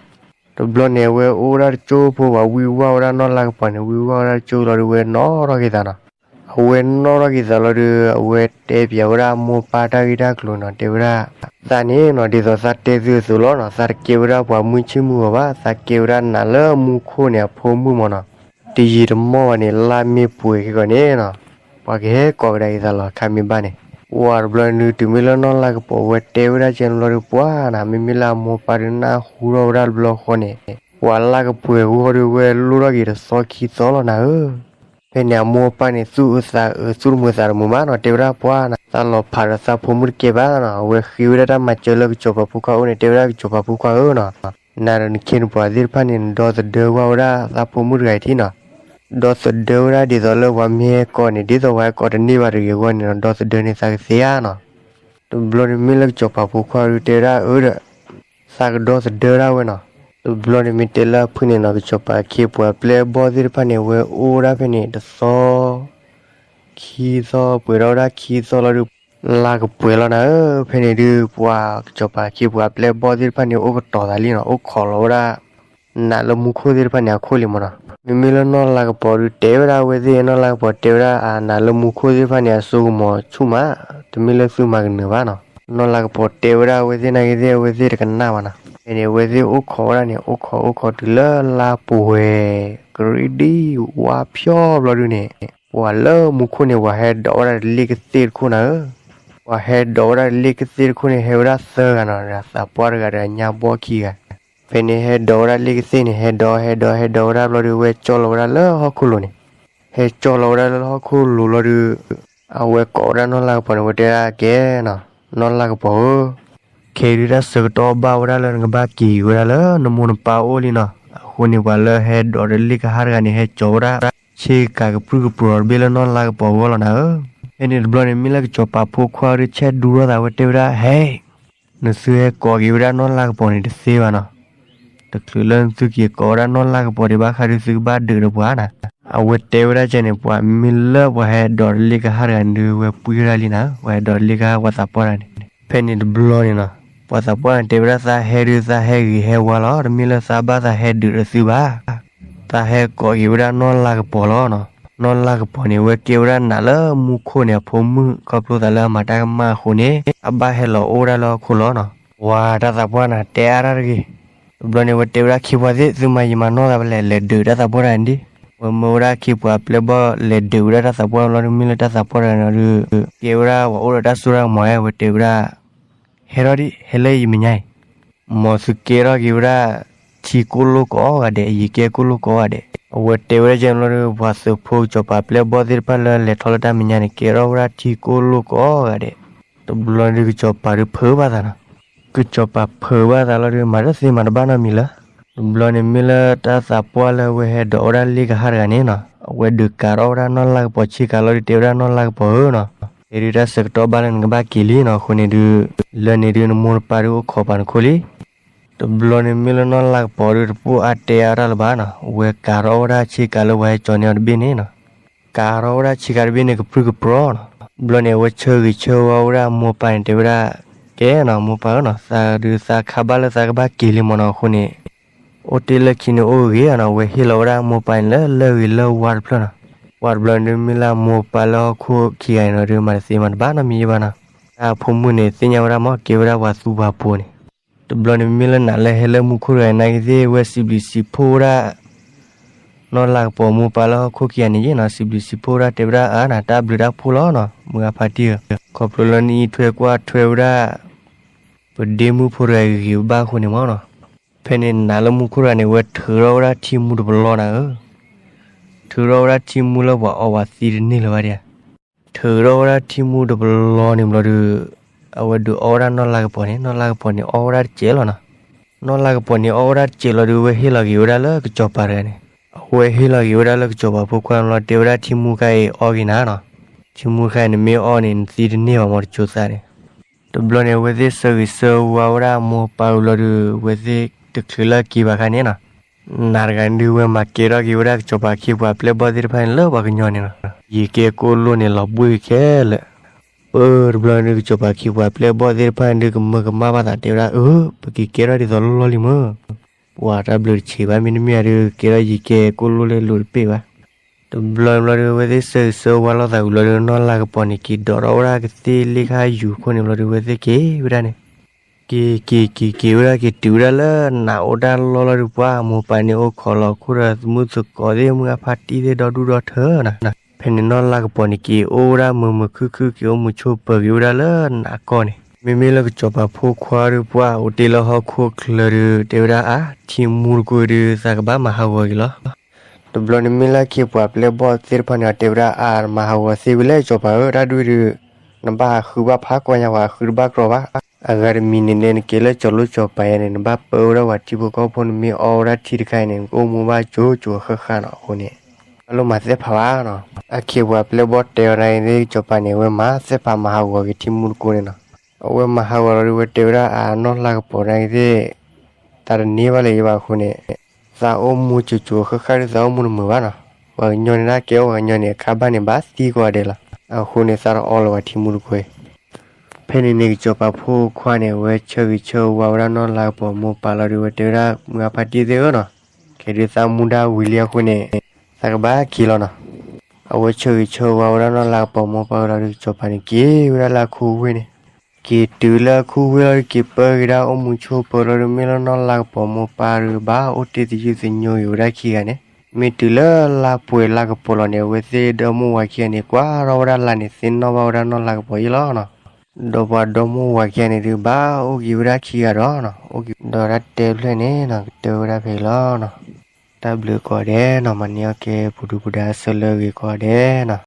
တဘျီန့ၣ် အဝဲအိၣ်ဝဲဒၣ်တကၠိဖိ ပှၤဝံဝဲဒၣ်နီၢ်လါကပီၤန့ၣ် ဝံဝဲဒၣ်တကၠိလီၤဒုး အဝဲနီၣ်ထီၣ်က့ၤသးနီၤ အဝဲနီၣ်ထီၣ်က့ၤသးလီၤဒုး အဝဲတဲပၠးဝဲဒၣ်အမိၢ်ပၢ်တၢ်ဂ့ၢ်တၢ်ကျိၤနီၤ တဲဝဲဒၣ် သးန့ၣ်နီၤ ဒ်သိးသးတဲသုအသိးလီၤနီၤ သးတကဲဝဲဒၣ်ပှၤမုၢ်ဆ့ၣ်မုၢ်ဂီၤဘၣ် သးကဲဝဲဒၣ်နးလၢမူခိၣ်န့ၣ်အဖိမုၣ်မးနီၤ တယံာ်တမီၢ်ဘၣ်န့ၣ် လါမ့ၢ်ပှဲၤက့ၤကီးန့ၣ်နီၤ ပှၤကဟဲကိးကဒါက့ၤသးလီၤ ခါမ့ၢ်ဘၣ်န့ၣ် ဝံၤတဘျီန့ၣ် တုၤမ့ၢ်လၢနီၢ်လါကပီၤဝဲတဲဝဲဒၣ်ကဲန့ၣ်လီၤဒုး ပှၤနၤ မ့မ့ၢ်လၢအမိၢ်ပၢ်ဒုးနၢ်ဟူထီၣ်ဝဲဒၣ်တဘျီဃီန့ၣ် ပှၤလါကပှဲၤဂီၢ်ဒုး ဝဲလိၣ်ထီၣ်က့ၤတသီခံသီလီၤနၤဧၢ ဖဲန့ၣ်အမိၢ်အပၢ်န့ၣ် သူၣ်အုးသးအုး သူၣ်တမုာ်သးတမုာ်ဘၣ်နီၤ တဲဝဲဒၣ်ပှၤနၤ သးလီၤဖးဒီးသးဖိမုၣ်တကဲဘၣ်နီၤ အဝဲဃ့ဝဲဒၣ်တၢ်မၤစၢၤလၢကစီၤပၤဖိခွါအအိၣ်န့ၣ် တဲဝဲဒၣ်ကစီၤပၤဖိခွါဧၢနီၤ နၤဒီးနခ့နပှၤသ့ၣ်တဖၣ်န့ၣ် နဒီသဒၢကွၢ်ဝဲဒၣ်သးဖိမုၣ်တဂၤအံၤထံနီၤ ဒီသဒၢဝဲဒၣ်ဒ်သိးလၢပှၤမ့ၢ်ဟဲကိးန့ၣ် ဒ်သိးပှၤဟဲကိးတန့ၢ်ဘၣ်တဂ့ၤအဂီၢ်န့ၣ်နီၤ ဒီသဒၢန့ၢ်သးကသ့ဧါနီၤ တဘျီန့ၣ်မ့ၢ်လၢကစီၤပၤဖိခွါဒုးတဲဝဲဒၣ်အၢဒီး သးကဒီသဒၢဒၣ်ဝဲနီၤ. တဘျီန့ၣ်မ့ၢ်တဲလၢအဖုၣ်န့ၣ်နီၤ ကစီၤပၤခ့ပှၤပျဲၢ်ဘီၣ်သ့ၣ်တဖၣ်န့ၣ် အဝဲအိၣ်ဝဲဒၣ်ဖဲန့ၣ် တသီ ခံသီ ပှဲၤထီၣ်ဝဲဒၣ်ခံသီလီၤဒုး လါကပှဲၤလီၤနၤဧၢ. ဖဲန့ၣ်ဒုး ပှၤကစီၤပၤခ့ပှၤပျဲၢ်ဘီၣ်သ့ၣ်တဖၣ်န့ၣ် အိၣ်ကတီၤသးလံနီၤ အိၣ်ခိးလီၤဝဲဒၣ် နးလၢမူခိၣ်သ့ၣ်တဖၣ်န့ၣ် အခိၣ်လံမးနီၤ. မ့မ့ၢ်လၢနီၢ်လါကပီၤဒုးတဲဝဲဒၣ်အဝဲသ့ၣ် နီၢ်လါကပီၤတဲဝဲဒၣ်အနးလၢမူခိၣ်သ့ၣ်တဖၣ်န့ၣ် အစိကမီၤဆူၣ်မး တမ့ၢ်လၢသုမၤကနၢၤဘၣ်နီၤ. နီၢ်လါကပီၤတဲဝဲဒၣ်အဝဲသ့ၣ်နာ်က့သ့ၣ် အဝဲသ့ၣ်တကနၣ်ဘၣ်နီၤ. ဖဲန့ၣ် အဝဲသ့ၣ်အိၣ်ခိးဝဲဒၣ်န့ၣ် အိၣ်ခိးအိၣ်ခိးတုၤလၢလါပှဲၤ ကရံၣ်ဒံၣ်ဝါဖျီၣ်ဘျီဒုးန့ၣ် ပှၤလၢမူခိၣ်န့ၣ် ပှၤဟဲဒိးဝဲဒၣ်တလ့ၣ်ကသ့ၣ်တခိၣ်နၤဧၢ. ပှၤဟဲဒိးဝဲဒၣ်တလ့ၣ်ကသ့ၣ်တခိၣ်န့ၣ် ဟဲဝဲဒၣ်သၢဂၤနီၤ သးပှၢ်တဂၤဒီးညါဘီၣ်ခံဂၤ ဖဲန့ၣ်ဟဲဒိးဝဲဒၣ်လ့ၣ်ကသ့ၣ်န့ၣ် ဟဲဒိးဟဲဒိးဟဲဒိးဝဲဒၣ်ဘျီဒုး ဝဲကၠီၣ်လီၤဝဲဒၣ်လၢဟီၣ်ခိၣ်လိၤန့ၣ် ဟဲကၠီၣ်လီၤဝဲဒၣ်လၢဟီၣ်ခိၣ်လိၤလီၤဒုး အဝဲကိးဝဲဒၣ်နီၢ်လါကပီၤန့ၣ် ဝဲတဲဒၣ်ကဲနီၤ နီၢ်လါကပီၤဧၢ, ခဲအံၤဒုးတၢ်ဆၢကတီၢ်ဘၣ်ဝဲဒၣ်လၢနကဘၣ်က့ၤဝဲဒၣ်လၢနမိၢ်နပၢ်အိၣ်လံနီၤ. အဃိန့ၣ် ပှၤလၢဟဲဒိးတလ့ၣ်ကဟၣ်တဂၤန့ၣ် ဟဲကၠီၣ်ဝဲဒၣ် ဆ့ကၤကပြုၢ်ကပြီၤတဘ့ၣ်လၢနီၢ်လါကပီၤအဂီၢ်လီၤနၤဧၢ. ဖဲန့ၣ်တဘျီန့ၣ် မ့ၢ်လၢကစီၤပၤဖိခွါဒုးဆဲးဒူထီၣ်သးဝဲတဲဝဲဒၣ် ဟဲ နသုဟဲကိးက့ၤဝဲဒၣ်နီၢ်လါကပီၤန့ၣ်တသ့ဘၣ်နီၤ. တချုးလၢသုက့ၤကိးဝဲဒၣ်နီၢ်လါကပီၤဒံးဘၣ်ဃးဒုး သုကဘၣ်ဒုးဒီးပှၤနၤ. အဝဲတဲဝဲဒၣ်ကဲန့ၣ် ပှၤမ့ၢ်လၢပှၤဟဲဒိးတလ့ၣ်ကဟၣ်တဂၤန့ၣ်ဒုး ဝဲပှ့ၤဝဲဒၣ်လံနၤဧၢ, ပှၤဟဲဒိးတလ့ၣ်ကဟၣ်ပှၤသးပှၢ်တဂၤန့ၣ်. ဖဲန့ၣ်တဘျီန့ၣ်နီၤ ပှၤသးပှၢ်န့ၣ်တဲဝဲဒၣ်သးဟဲဒုးသးဟဲဂ့ၤဟဲဝါလီၤ, တမ့ၢ်လၢသးဘၣ်သးဟဲဒုးဒီးသုဘၣ်. သးဟဲကိးက့ၤဝဲဒၣ်နီၢ်လၢကပီၤလီၤနီၤ. နီၢ်လၢကပီၤန့ၣ် ဝဲကဲဝဲဒၣ်နးလၢမူခိၣ်န့ၣ်အဖိမုၣ် ခီဖျိသးလၢအမၤတၢ်ကမၣ်အဃိန့ၣ် အဘၣ်ဟဲလီၤအိၣ်ဝဲဒၣ်လၢဟီၣ်ခိၣ်လီၤနီၤ. ပှၤတၢ်သးပှၢ်န့ၣ် တဲအါတၢ်တဂ့ၤ. တဘျီန့ၣ် ဝဲတဲဝဲဒၣ်ခ့ပှၤသ့ၣ် သုမၤယံာ်မၤနီၢ်သးဘၣ်လဲၣ်, လဲၤဒုးတၢ်သးပှၢ်တဂၤန့ၣ်ဒံး. ဝဲမၢဝဲဒၣ်ခ့ပှၤပျဲၢ်ဘီၣ် လဲၤဒုးဝဲဒၣ်တၢ်သးပှၢ်လီၤဒီး မ့ၢ်လၢတၢ်သးပှၢ်တဂၤန့ၣ်ဒီး ကဲဝဲဒၣ်ပှၤအိၣ်ဒီးတၢ်စိတၢ်ကမီၤဧါ, ဝဲတဲဝဲဒၣ် ဟဲထီၣ်ဒံး, ဟဲလၢယမဲာ်ညါအံၤ, မ်သုကဲထီၣ်က့ၤဝဲဒၣ် ထံကိၢ်လိၣ်ကိးဂၤဒဲး, ယကဲကိၢ်လိၣ်ကိးဂၤဒဲး. အဝဲတဲဝဲဒၣ်ကဲန့ၣ်လီၤဒီး ပှၤသုးဖိကစီၤပၤပျဲၢ်ဘီၣ်သ့ၣ်တဖၣ်လၢလဲၤထီၣ်လၢတၢ်မဲာ်ညါန့ၣ် ကဲထီၣ်ဝဲဒၣ်ထံကိၢ်လိၣ်ကိးဂၤဒဲး. တဘျီန့ၣ်ဒုး ကစီၤပၤဒုးဖုးဘၣ်သးနီၤ. ကစီၤပၤဖုးဘၣ်သးလီၤဒီး မၤတသ့မၤတဘၣ်နီတမံၤလၢၤ. တဘျီန့ၣ်မ့ၢ်လၢတၢ်သးပှၢ်လၢအဝဲဟဲဒိးဝဲဒၣ်လ့ကဟၣ်တဂၤန့ၣ်နီၤ, အဝဲဒုးကၤထီၣ်ဝဲဒၣ်နီၢ်လၢကပီၤဆ့ကၤလီၤဒီး တဲဝဲဒၣ်နီၢ်လၢကပီၤဧၢနီၤ, ဟဲဒုးတၢ်ဆၢကတီၢ်ဘၣ်လၢနကဘၣ်က့ၤလံနီၤ. အဃိန့ၣ်ဒုး လၢန့ၣ်ဒုး နမိၢ်နပၢ်ဒုးအိၣ်ခိးပာ်နခိၣ်လံ. တဘျီန့ၣ်မ့ၢ်လၢနီၢ်လၢကပီၤဒုး တပိၢ်အါတဲအါတၢ်လၢၤဘၣ်နီၤ, ဝဲကၤထီၣ်ဝဲဒၣ်ဆ့ကၤလၢပှၤဟဲကၠီန့ၢ်အီၤတဘ့ၣ်န့ၣ်နီၤ. ကၤထီၣ်ဝဲဒၣ်ဆ့ကၤတဘ့ၣ်န့ၣ် ကပြုၢ်ကပြီၤနီၤ. တဘျီန့ၣ် အဝဲဆၢဂ့ၤဆၢဝါဝဲဒၣ်မိၢ်ပၢ်န့ၣ် တဲဝဲဒၣ် ကဲနီၤ မိၢ်ပၢ်ဧၢနီၤ, သးဒုးသးခါဘၣ်လၢသးကဘၣ်က့ၤလံမၢ်နီၤ. အဃိန့ၣ် အိၣ်တ့ၢ်လၢခံန့ၣ်အိၣ်ဂ့ၤဂ့ၤဧါနီၤ, အဝဲဟ့ၣ်လီၤဝဲဒၣ်မိၢ်ပၢ်န့ၣ်လၢလၢၢ်ဂ့ၤလၢဝါတဖျၢၣ်နီၤ. ပှၤတဘျီန့ၣ်ဒုး မ့ၢ်လၢမိၢ်ပၢ်လၢဟီၣ်ခိၣ်ခံဂၤန့ၣ်ဒီး မၤတသ့မၤတဘၣ်နီတမံၤဘၣ်နီၤ. တၢ်ဖိမုၣ်န့ၣ် သ့ၣ်ညါဝဲဒၣ်မၢ် ကဲဝဲဒၣ်ပှၤသူပှၤပိာ်န့ၣ်. တဘျီန့ၣ်မ့ၢ်လၢနးလၢဟဲလၢမူခိၣ်တဂၤန့ၣ်က့ၤသ့ၣ် ဝဲစံးဘျုးစံးဖှိၣ်ဝဲဒၣ် နီၢ်လၢကပီၤမိၢ်ပၢ်လၢဟီၣ်ခိၣ်ခံဂၤန့ၣ်ယ့ၣ်နီၤ, စံးဘျုးစံးဖှိၣ်ဝဲဒၣ် တဲဝဲဒၣ်အါနီၤ တၢ်ဘျုးတၢ်ဖှိၣ်လီၤနီၤ မုၢ်ဂၤဖါတံၢ်ဧၢ, ခီဖျိလၢနအံးထွဲကွၢ်ထွဲဝဲဒၣ် ပဒ့မုၣ်ဖိတဂၤဂ့ၤဂ့ၤဘၣ်အဃိန့ၣ်မၢ်နီၤ. ဖဲန့ၣ်နးလၢမူခိၣ်တဂၤန့ၣ် ဝဲထုးထီၣ်ဝဲဒၣ်ထံမူတပလီနၤဧၢ, ထုးထီၣ်ဝဲဒၣ်ထံမူလၢပှၤအီပှၤသံတန့ၢ်လၢၤဘၣ်ဒံးဧါ. ထုးထီၣ်ဝဲဒၣ်ထံမူတပလီန့ၣ်ဘျီဒီး အဝဲဒုးအီဝဲဒၣ်နီၢ်လၢကပီၤန့ၣ် နီၢ်လၢကပီၤန့ၣ်အီဝဲဒၣ်တစဲးလီၤနီၤ. နီၢ်လၢကပီၤန့ၣ်အီဝဲဒၣ်တစဲးလီၤဒီး ဝဲဟ့ၣ်လီၤက့ၤဝဲဒၣ်လၢကစီၤပၤတဂၤန့ၣ်, အဝဲဟ့ၣ်လီၤက့ၤဝဲဒၣ်လၢကစီၤပၤဖိခွါန့ၣ်လီၤ တဲဝဲဒၣ်ထံမူခါအံၤအီက့ၤနၤနီၤ, ထံမူခါအံၤနမ့ၢ်အီန့ၣ် နသံတန့ၢ်ဘၣ်မၢ် တစိၤသးန့ၣ်. တဘျီန့ၣ် အဝဲသ့ၣ်ဆၢဂ့ၤဆၢဝါဝဲဒၣ်မိၢ်ပၢ်ဝံၤလီၤဒီး အဝဲသ့ၣ်တချုးလၢက့ၤဘၣ်ခါန့ၣ်နီၤ, နးတဂၤန့ၣ်ဒုး ဝဲမၤကဲထီၣ်က့ၤဝဲဒၣ်ကစီၤပၤခ့ပှၤပျဲၢ်ဘီၣ်သ့ၣ်တဖၣ်န့ၣ်လၢပှၤကညီန့ၣ်နီၤ, ယကဲကိၣ်လိၣ်န့ၣ်လီၤဘှ့ၣ်ခဲလၢာ်. ပၢတဘျီန့ၣ်ဒုး ကစီၤပၤခ့ပှၤပျဲၢ်ဘီၣ်သ့ၣ်တဖၣ်န့ၣ်ဒုး ကမၢကမၣ်ဘၣ်သး တဲဝဲဒၣ် အၢ ပက့ၤကဲထီၣ်ဒ်သိးလီၢ်လီၢ်လံမၢ်, ပှၤတၢ်ဘျုးတဆံးဘၣ် မ့တမ့ၢ်ဧါဒုး ကဲထီၣ်ယကဲကိၣ်လိၣ်လၢလိၤတပ့ၢ်ဘၣ်. တဘျီတဘျီဒီး အဝဲသ့ၣ်ဆၢဂ့ၤဆၢဝါလိာ်သးဝံၤလီၤဒီး နီၢ်လၢကပီၤန့ၣ် က့ၤဒိးထီၣ်ဝဲဒၣ်ကသ့ၣ်လ့ၣ်ခါယူၤအဃိန့ၣ်ဘျီဒီး အဝဲသ့ၣ်က့ၤဝဲဒၣ်န့ၣ်, က့ၤက့ၤက့ၤက့ၤဝဲဒၣ် က့ၤတုၤဝဲဒၣ်လၢနးအိၣ်တၢ်လီၢ်လီၤဒီး ပှၤမိၢ်ပၢ်န့ၣ်အိၣ်ခိးလီၤခိၣ်ဒီး သမုၣ်သကိးသ့ၣ် မုၢ်ဂၤဖါတံၢ်သ့ၣ် ဒီဒူၣ်ဒီထၢနီၤ. ဖဲန့ၣ်နီၢ်လၢကပီၤန့ၣ် က့ၤအိၣ်ဝဲဒၣ်မုာ်မုာ်ခုၣ်ခုၣ် က့ၤအိၣ်မုာ်ဆိးပၢၤက့ၤဝဲဒၣ်လၢနးကီၢ်န့ၣ်, မ့မ့ၢ်လၢကစီၤပၤဖိခွါဒီး ပှၤအိၣ်တ့ၢ်လၢဟီၣ်ခိၣ်ချၢဒီး တဲဝဲဒၣ်အါ ထံမူတကိးဒီး သးကဘၣ်မၤဟးဂီၤက့ၤလီၤ. တဘျီန့ၣ်မ့ၢ်လၢခ့ပှၤပျဲၢ်ဘီၣ်သ့ၣ်တဖၣ်န့ၣ် တဲဝဲဒၣ်အါမၤဟးဂီၤသ့ဝံၤလၢကစီၤပၤဧၢ, တၢ်ဒုးဒုး နဘၣ်ဟးဃုဘၣ်ဖးကွၢ်ညါ ပှၤဟးဃုတဘၣ်ကြီဘၣ်. အဂၤတမံၤန့ၣ် နက့ၤလၢကၠီၤလိကၠီၤပၤယါန့ၣ် နဘၣ်ပၢဝဲဒၣ်ပှၤထံဖိကီၢ်ဖိ နမ့ၢ်အီဝဲဒၣ်ထံတခါအံၤန့ၣ် နကအိၣ်မူဘၣ်ကၠိကၠိဃၣ်ဃၣ်နီၤ. အဃိန့ၣ် ဘၣ်လိၣ်မၤသ့ၣ်ဖးဘၣ်နီၤ. အခ့ပှၤပျဲၢ်ဘီၣ်တဲအီၤန့ၣ်သ့ၣ် ကစီၤပၤန့ၣ် အဝဲမၤသ့ၣ်ဖးမၤဟးဂီၤက့ၤထံမူတကိးန့ၣ်နီၤ. အဝဲမၤဟးဂီၤလီၤဒီး ဝဲတဲဝဲဒၣ်အါ နီၢ်လၢကပီၤန့ၣ်သ့ၣ် သးတန့ၢ်ဘၣ်လၢၤဘၣ်အဃိန့ၣ် သးအိၣ်မူကၠိကၠိဃၣ်ဃၣ်ဒီး သးအိၣ်မူတမုာ်ဘၣ်နီၤ. ပှၤကညီန့ၣ် တၢ်ကဲအီၣ်ပှၤကညီန့ၣ် အခါဘၣ်န့ၣ် ဘၣ်သံကိးဂၤဒဲးလီၤ. အဃိန့ၣ် သးတအီလၢၤဘၣ်ထံမူတကိးအံၤ. ဖဲန့ၣ်န့ၣ် ကစီၤပၤဖိခွါန့ၣ် အဝဲဆၢဂ့ၤဆၢဝါဝဲဒၣ်နီၢ်လၢကပီၤမိၢ်ပၢ်လီၤဒီး ဝဲတဲဝဲဒၣ် မုၢ်ဂၤဖါတံၢ်သ့ၣ်ဧၢနီၤ, ခဲဒုးသးမူဒါဝံၤလံအဃိန့ၣ် သးကဘၣ်က့ၤလီၤနီၤ. အဝဲဆၢဂ့ၤဆၢဝါဝဲဒၣ်နီၢ်လၢကပီၤမိၢ်ပၢ်ဝံၤလီၤဒီး ကစီၤပၤန့ၣ် က့ၤဝဲဒၣ်လၢအခူဝ့ၢ်န့ၣ် က့ၤတုၤလၢအခူဝ့ၢ်လီၤဒီး က့ၤပၢက့ၤဒၣ်အိၣ်မူဆိးပၢၤလီၤဒီး မ့ၢ်လၢနီၢ်လၢကပီၤမိၢ်ပၢ်ဒီး ဘၣ်အိၣ်တ့ၢ်သယုၢ်သညိက့ၤဝဲဒၣ်ခံဂၤန့ၣ်, မ့ၢ်တုၤလၢလါပှဲၤလါကပီၤလီၤန့ၣ် အဝဲသ့ၣ်ဒီမါဝၤခံဂၤန့ၣ် ကွၢ်ထီၣ်ဝဲဒၣ်လါန့ၣ် သ့ၣ်နီၣ်ဘၣ်ဝဲဒၣ်နီၢ်လၢကပီၤယဲလီၤနီၤ. ဒီးပှၤဒီမါဝၤခံဂၤန့ၣ်ဒုး ဘၣ်အိၣ်က့ၤဝဲဒၣ်ခံဂၤဒီးနီၤ, အိၣ်က့ၤဒီးတၢ်တဲဖျၢၣ်န့ၣ်နီၤ ကတၢၢ်ဝဲဒၣ်ဖဲအံၤလီၤနီၤ. တၢ်ဘျုးကိးဂၤဒဲးနီၤ, မၤန့ၢ်အီၣ်ကဲပူၤဒုၣ်ပူၤဒါ ဆၢလၢအဂ့ၤကိးဂၤဒဲးနီၤ.